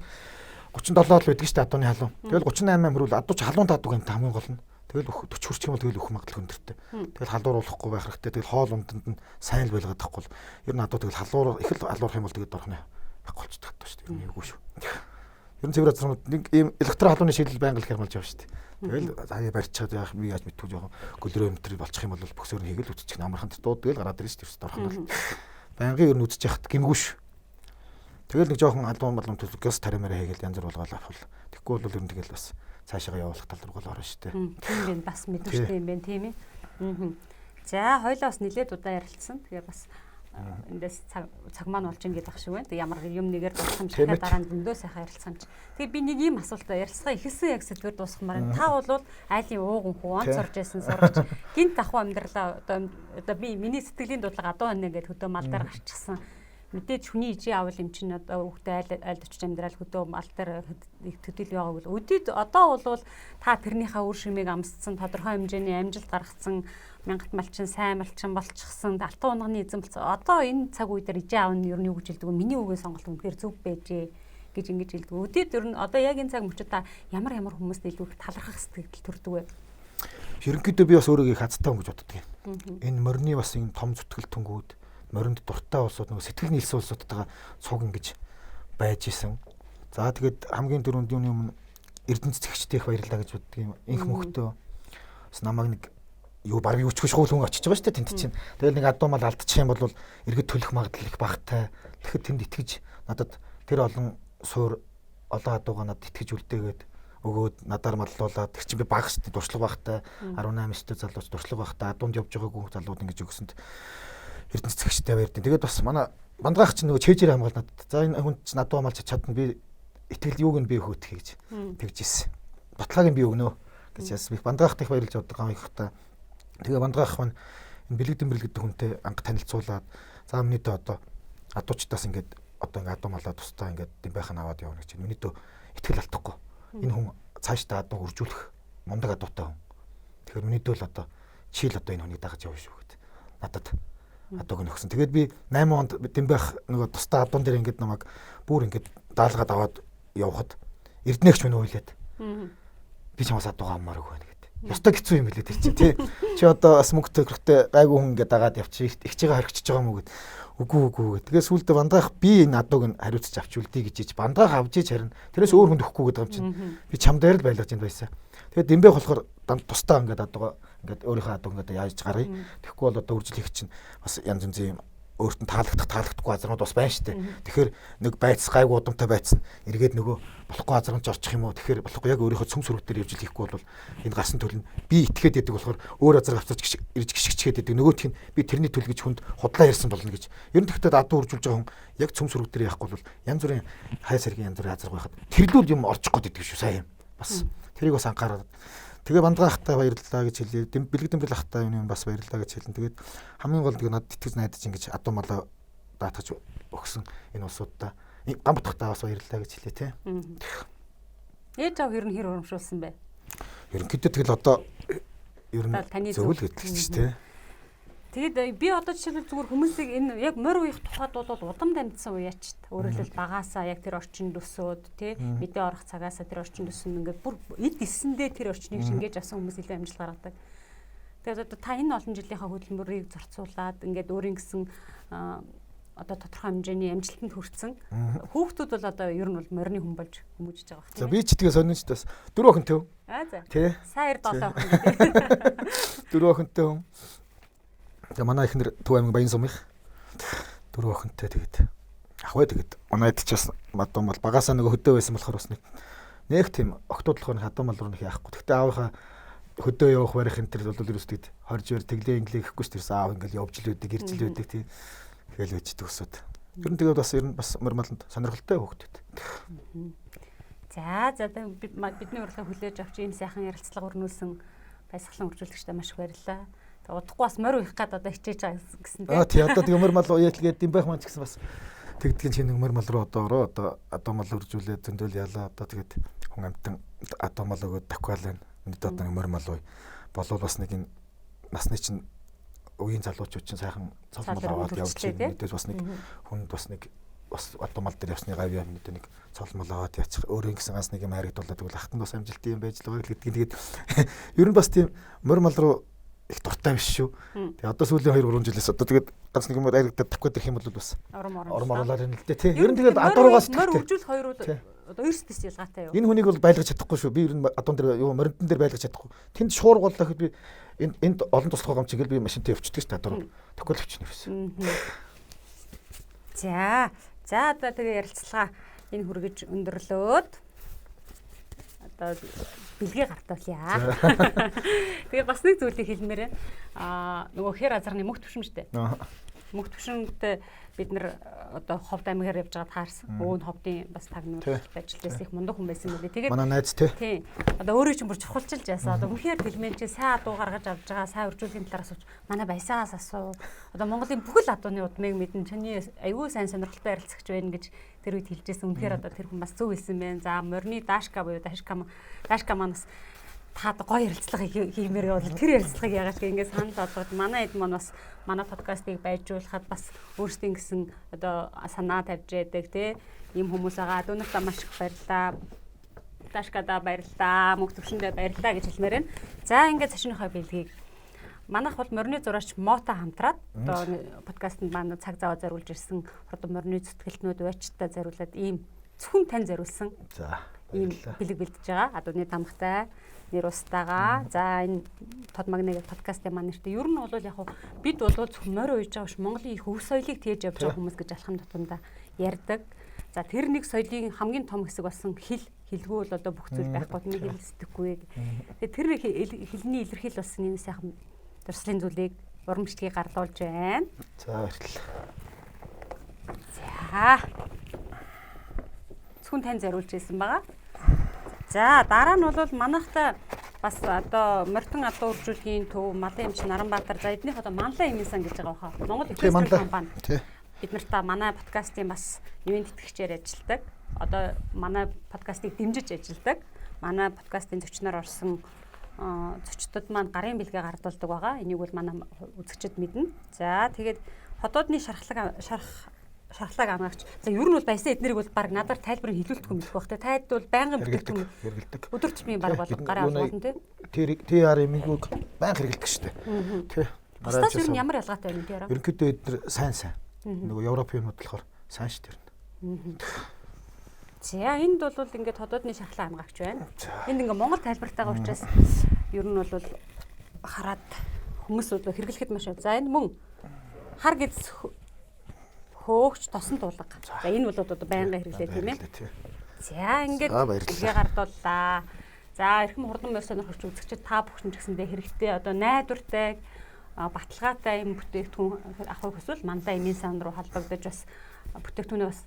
37 л байдаг шүү дээ адууны халуун. Тэгэл 38 хөрвөл адуу ч халуун таадаг юм хамгийн гол нь. Тэгэл 40 хүрчих юм бол тэгэл өөх магадлал өндөртэй. Тэгэл халууруулахгүй байх хэрэгтэй. Тэгэл хоол унданд нь сайн л байлгаад тахгүй л. Ер нь адуу тэгэл халуур их л халуурах юм бол тэгэл дорхны байхгүй болчихдог шүү дээ. Ер нь эвгүй шүү. Ер нь цэвэр азрууд нэг ийм электро халууны шийдэл байнга л хярмалж явна шүү дээ. Тэгэл заяа барьчаад яах би яаж мэдгүй жоохон глөрөөметр болчих юм бол бөксөр нь хийгээл үтчих амархан дууддаг л гараад ирнэ шүү дээ. Дорхон бол байнгын ер нь үтчих яхад гимгүү шүү. Тэгэл нэг жоохон халуун балуун төлөв газ тариамаараа хийгээл янз бүр болгоол авах. Тэгэхгүй бол ер нь тэгэл бас цаашаа явуулах тал руу л орно шүү дээ. Тийм байх бас мэдвэртэй юм байна тийм ээ. За хоёлоо бас нилээд удаа ярилцсан. Тэгээ бас эндээс цаг маань болж ин гэдэг ах шиг байна. Тэг ямар юм нэгээр дуусах юм шиг дараа нь зөндөө сайхан ярилцсан юм чи. Тэгээ би нэг ийм асуултаа ярилцлага эхэлсэн яг сэдвэр дуусгамаар байна. Та бол айлын ууган хүү онц орж исэн сурагч гинт ахуй амьдралаа одоо би миний сэтгэлийн дуудлага адуу ханаа гэдээ хөдөө мал дээр гарчихсан. Мэдээж хүний ижи аавал юм чинь одоо хүүхдээ айлд очиж амьдрал хөдөө мал дээр их төдийл байгаагүй л. Өдийд одоо бол та тэрнийхээ үр шимийг амсцсан, тодорхой хэмжээний амжилт гаргацсан, мянгат малчин, сайн малчин болчихсон, алтан унганы эзэн болсон. Одоо энэ цаг үе дээр ижи аав нь ер нь юу гэж хэлдэг вэ? Миний үгийн сонголт үнэхээр зөв байжээ гэж ингэж хэлдэг. Өдийд ер нь одоо яг энэ цаг мөчид та ямар ямар хүмүүст илүү их талархах сэтгэл төрдөг вэ? Ерөнхийдөө би бас өөрийгөө их азтай хүн гэж боддог юм. Энэ морины бас энэ том зүтгэл түнгүүд моринд дуртай улсууд нөгөө сэтгэл нийлсэн улсуудтайгаа цуг ингэж байж исэн. За тэгээд хамгийн түрүүнд юуны өмнө Эрдэнэ цэцэгчтэй их баярлалаа гэж боддог юм. Инх мөхтөө бас намайг нэг юу баг юу ч шгуул хүн очиж байгаа шүү дээ тэнд чинь. Тэгэл нэг адуу мал алдчих юм бол эргэд төлөх магадлал их багатай. Тэгэхэд тэнд итгэж надад тэр олон суур олон адуугаа надад итгэж үлдээгээд өгөөд надаар маллуулаад тэр чинь би баг шүү дээ туршлага багтай 18 9 залууч туршлага багтай адуунд явж байгаагүй залууд ингэж өгсөнд Эрдэнэ цэцэгчтэй баярдیں۔ Тэгээд бас манай бандгаах чинь нөгөө чэжээр хамгаал надад. За энэ хүн чинь адуу малч чадна би итгэл юуг нь би өгөх гэж тэгж ирсэн. Баталгааг нь би өгнө гэж яасан. Би бандгаахт их баярлж явдаг гам их та. Тэгээ бандгаах маань энэ бэлэг дэмбэрэл гэдэг хүнтэй анх танилцуулаад за миний дөө одоо адуучдаас ингээд одоо ингээд адуу малаа тусдаа ингээд дэмбайх нь аваад явна гэж. Миний дөө итгэл алдахгүй. Энэ хүн цаашдаа адууг үржүүлэх мундаг адуутай хүн. Тэгэхээр миний дөө л одоо чийл одоо энэ хүнийг дагаж явна шүү гэд. Надад адууг нь өгсөн. Тэгээд би 8 онд дэмбайх нөгөө тусдаа адуун дээр ингээд намайг бүр ингээд даалгаад аваад явхад Эрдэнэгч минь уйлаад. Би чамаас адуугаа аммаар өгөө гэдэг. Ёстой хэцүү юм билээ тэр чинь тий. Чи одоо бас мөнгө төгрөгтэй гайгүй хүн ингээд дагаад явчих. Ихчээгээ хоригчж байгаа юм уу гэд. Үгүй үгүй гэд. Тэгээ сүүлдээ бандгаах би энэ адууг нь хариуцж авч үлдээ гэж ич. Бандгаах авч ич харин тэрээс өөр хүнд өгөхгүй гэдэг юм чинь. Би чам дээр л байлгаж энд байсан. Тэгээд дэмбэх болохоор тусдаа ингээд адуугаа ингээд өөрийнхөө адууг ингээд яаж гаргая. Тэгэхгүй бол одоо үржил хийх чинь бас янз янзын юм өөрт нь таалагдах таалагдахгүй азаргууд бас байна шүү дээ. Тэгэхээр нэг байц гайгүй удамтай байцсан эргээд нөгөө болохгүй азаргамж орчих юм уу? Тэгэхээр болохгүй яг өөрийнхөө цөм сүрэг дээр явж хийхгүй бол энэ гарсан төл нь би итгээд идэг болохоор өөр азар авчирч ирж гიშгчгээд идэг. Нөгөөх нь би тэрний төл гэж хүнд худлаа ярьсан болно гэж. Ер нь тэгтээ адуу үржүүлж байгаа хүн яг цөм сүрэг дээр яахгүй бол янз бүрийн хай сэргийн янз бүрийн азарга байхад тэрлүүл юм орчих гээд идэг шүү сайн юм. Бас тэрийг бас анхаарал. Тэгээ бандгаахтай баярлалаа гэж хэлье. Бэлэг дэмбэрэл ахтай юм бас баярлалаа гэж хэлнэ. Тэгээд хамгийн гол нь надад итгэж найдаж ингэж адуу малаа даатгаж өгсөн энэ улсуудаа гам бутгахтаа бас баярлалаа гэж хэлье те. Ээж аав ер нь хэр урамшуулсан бэ? Ерөнхийдөө тэгэл одоо ер нь зөв л гэдэгч те. Тэгээд би одоо жишээлбэл зүгээр хүмүүсийг энэ яг морь уях тухайд бол удам дамжсан уяачт. Өөрөөр хэлбэл багаасаа яг тэр орчинд өсөөд тий мэдээ орох цагаасаа тэр орчинд өсөн ингээд бүр эд эсэндээ тэр орчныг шингээж авсан хүмүүс илүү амжилт гаргадаг. Тэгээд одоо та энэ олон жилийнхаа хөдөлмөрийг зарцуулаад ингээд өөрийн гэсэн одоо тодорхой хэмжээний амжилтанд хүрсэн. Хүүхдүүд бол одоо ер нь бол морины хүн болж хүмүүжиж байгаа байх. За би ч тэгээ сонин ч бас дөрөв охинтой. Аа за. Тий. Сайн 97 охин гэдэг. Дөрөв охинтой хүн. Тэгээ манай эхнэр Төв аймгийн Баян сумынх дөрөв охинтой тэгээд ах вэ тэгээд манай эд ч бас мадуу мал багасаа нөгөө хөдөө байсан болохоор бас нэг тийм октод болохоор хадуу мал руу нэг яахгүй. Гэхдээ аавынхаа хөдөө явах барих энэ төр бол ерөөс тэгэд хорж бэр тэглээ инглээ гэхгүй ч тэрс аав ингээл явж л байдаг, ирж л байдаг тийм. Тэгэл байждаг өсөд. Ер нь тэгээд бас ер нь бас мормаланд сонирхолтой хүүхдүүд. За за бидний урилгыг хүлээж авч ийм сайхан ярилцлага өрнүүлсэн баясгалан үржүүлэгчдээ маш их баярлалаа. Удахгүй бас морь уях гад одоо хичээж байгаа гэсэн тийм. Аа тий одоо тэгээ морь мал уяал гээд дэмбэх маань ч гэсэн бас тэгдгийн чинь нэг морь мал руу одоо ороо одоо адуу мал үржүүлээ зөндөл ялаа одоо тэгээд хүн амтан адуу мал өгөөд давхаал байна. Энд одоо нэг морь мал уй болвол бас нэг энэ насны чинь үеийн залуучууд чинь сайхан цол мал аваад явж байна. Мэдээж бас нэг хүнд бас нэг бас адуу мал дээр явсны гавь юм мэдээ нэг цол мал аваад яачих өөрөө гэсэн ганц нэг юм хайрагдуулаад тэгвэл ахтанд бас амжилт юм байж л байгаа л гэдгийг тэгээд ер нь бас тийм морь мал руу их дуртай биш шүү. Тэгээ одоо сүүлийн 2 3 жилээс одоо тэгээд ганц нэг юм айрагдаад тавих гэдэг юм бол бас урам оруулаад байна л дээ тий. Ер нь тэгээд адууруугаас морь үржүүлэх хоёр бол одоо өөрсдөөс ялгаатай юу? Энэ хүнийг бол байлгаж чадахгүй шүү. Би ер нь адуун дээр юу моринтон дээр байлгаж чадахгүй. Тэнд шуургууллаа гэхэд би энд олон туслах байгаа юм чигээл би машинтай явчихдаг шүү дээ адуур. Тохиол авчихна гэсэн. За. За одоо тэгээ ярилцлага энэ хүргэж өндөрлөөд одоо бэлгээ гартуулъя. Тэгээ бас нэг зүйлийг хэлмээр байна. Аа нөгөө хэр азарны мөх төвшин штэ. Мөнх төвшөндөө бид нар одоо Ховд аймгаар явж байгаа таарсан. Өвөн Ховдын бас тагнуулалт ажиллаж их мундаг хүн байсан мөлий. Тэгээд манай найз те. Тийм. Одоо өөрөө чинь бүр чухалчилж яасан. Одоо үнэхээр тэлмэн чи сайн адуу гаргаж авч байгаа, сайн үржүүлэхийн талаар асууж манай баясаагаас асуу. Одоо Монголын бүхэл адууны удмыг мэдэн чиний айгүй сайн сонирхолтой ярилцагч байна гэж тэр үед хэлжсэн. Үнэхээр одоо тэр хүн бас зөв хэлсэн байна. За морины Дашка буюу Дашка маань бас таад гоё ярилцлага хиймээр бол тэр ярилцлагыг яагаад гэх ингээд санал болгоод манай эд маань бас манай подкастыг байжуулахад бас өөрсдийн гэсэн одоо санаа тавьж яадаг тий ийм хүмүүс байгаа. Дүүнэртээ маш их баярлалаа. Дашкада баярлалаа. Мөнх төвшөндөө баярлалаа гэж хэлмээр байна. За ингээд цашныхаа бэлгийг манайх бол морины зураач Мота хамтраад одоо подкастэнд маань цаг зав зориулж ирсэн хурдан морины зүтгэлтнүүд байчтай зориулаад ийм зөвхөн тань зориулсан. За ийм бэлэг бэлдэж байгаа. Адууны тамхтай нэр устаагаа. За энэ Тод Магна гэх подкастын маань нэртэй. Ер нь бол яг бид бол зөвхөн морь ууж байгаа биш Монголын их өв соёлыг тээж явж байгаа хүмүүс гэж алхам тутамдаа ярьдаг. За тэр нэг соёлын хамгийн том хэсэг болсон хэл хэлгүй бол одоо бүх зүйл байхгүй нэг хэл сэтгэхгүй. Тэгээ тэр хэлний илэрхийл болсон энэ сайхан дурслын зүйлийг урамшлыг гарлуулж байна. За баярлалаа. За. Зөвхөн тань зориулж ирсэн байгаа. За дараа нь бол манайхтай бас одоо морьтон адуу үржүүлгийн төв Малын эмч Наранбаатар за эднийх одоо Манлай эмийн сан гэж байгаа баха. Монгол Экспресс компани. Бид нартай манай подкастын бас ивент тэтгэгчээр ажилладаг. Одоо манай подкастыг дэмжиж ажилладаг. Манай подкастын зочноор орсон зочдод маань гарын бэлгээ гардуулдаг байгаа. Энийг бол манай үзэгчид мэднэ. За тэгээд хотоодны шархлаг шархлааг амгаач. За ер нь бол баясан эднэрийг бол баг надаар тайлбарыг хэлүүлдэхгүй юм байх те. Тайд бол байнгын бүтээгдэхүүн хэрэгэлдэг. Өдөр тутмын баг бол гараа авах болно те. TR-ийг байнга хэрэгэлдэг шүү дээ. Тэ. Бусдаас ер нь ямар ялгаатай байна TR? Ерөнхийдөө эднэр сайн. Нөгөө Европын юмуд болохоор сайн шүү дээ. За энд бол ингээд тодоодны шархлаа амгаагч байна. Энд ингээд Монгол тайлбартайгаа учраас ер нь бол хараад хүмүүс бол хэрэглэхэд маш. За энэ мөн хар гэдэс хөөгч тосон туулга. За энэ бол одоо байнгын хэрэглээ тийм ээ. За ингээд бэлгээ гардууллаа. За эрхэм хурдан морь сонирхогч үзэгчид та бүхэн ч гэсэндээ хэрэгтэй одоо найдвартай баталгаатай юм бүтээгдэхүүн авахыг хүсвэл Мандаа эмийн сан руу холбогдож бас бүтээгдэхүүнээ бас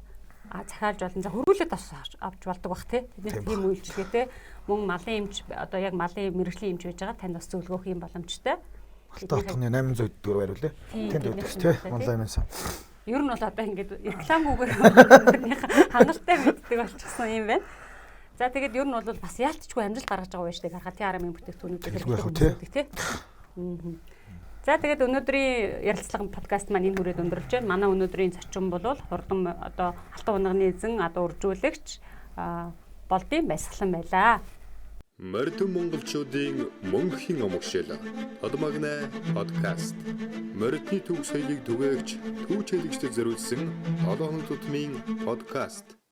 захиалж болно. За хөрвүүлээд бас авч болдог бах тий. Тэдний тийм үйлчилгээтэй мөн малын эмч одоо яг малын мэрэгжлийн эмч байж байгаа танд бас зөвлөгөөх юм боломжтой. Алтан хотгоны 800 дөрөв бариулээ. Тэнд байдаг тий. Мандаа эмийн сан. Ер нь бол одоо ингээд рекламгүйгээр хангалттай мэддэг болчихсон юм байна. За тэгээд ер нь бол бас яалтчгүй амжилт гаргаж байгаа байж тээ харахад TRM-ийн бүтээгдэхүүнүүдийг хэрэглэдэг тий. За тэгээд өнөөдрийн ярилцлага подкаст маань энэ хүрээд өндөрлөж байна. Манай өнөөдрийн зочин бол хурдан одоо алтан унганы эзэн адуу үржүүлэгч Болдын баясгалан байлаа. Морьтон монголчуудын мөнхийн омгшил Тодмагнай подкаст. Морьтны төв соёлыг түгээгч, түүч хэлэгчдэд зориулсан 7 хоног тутмын подкаст.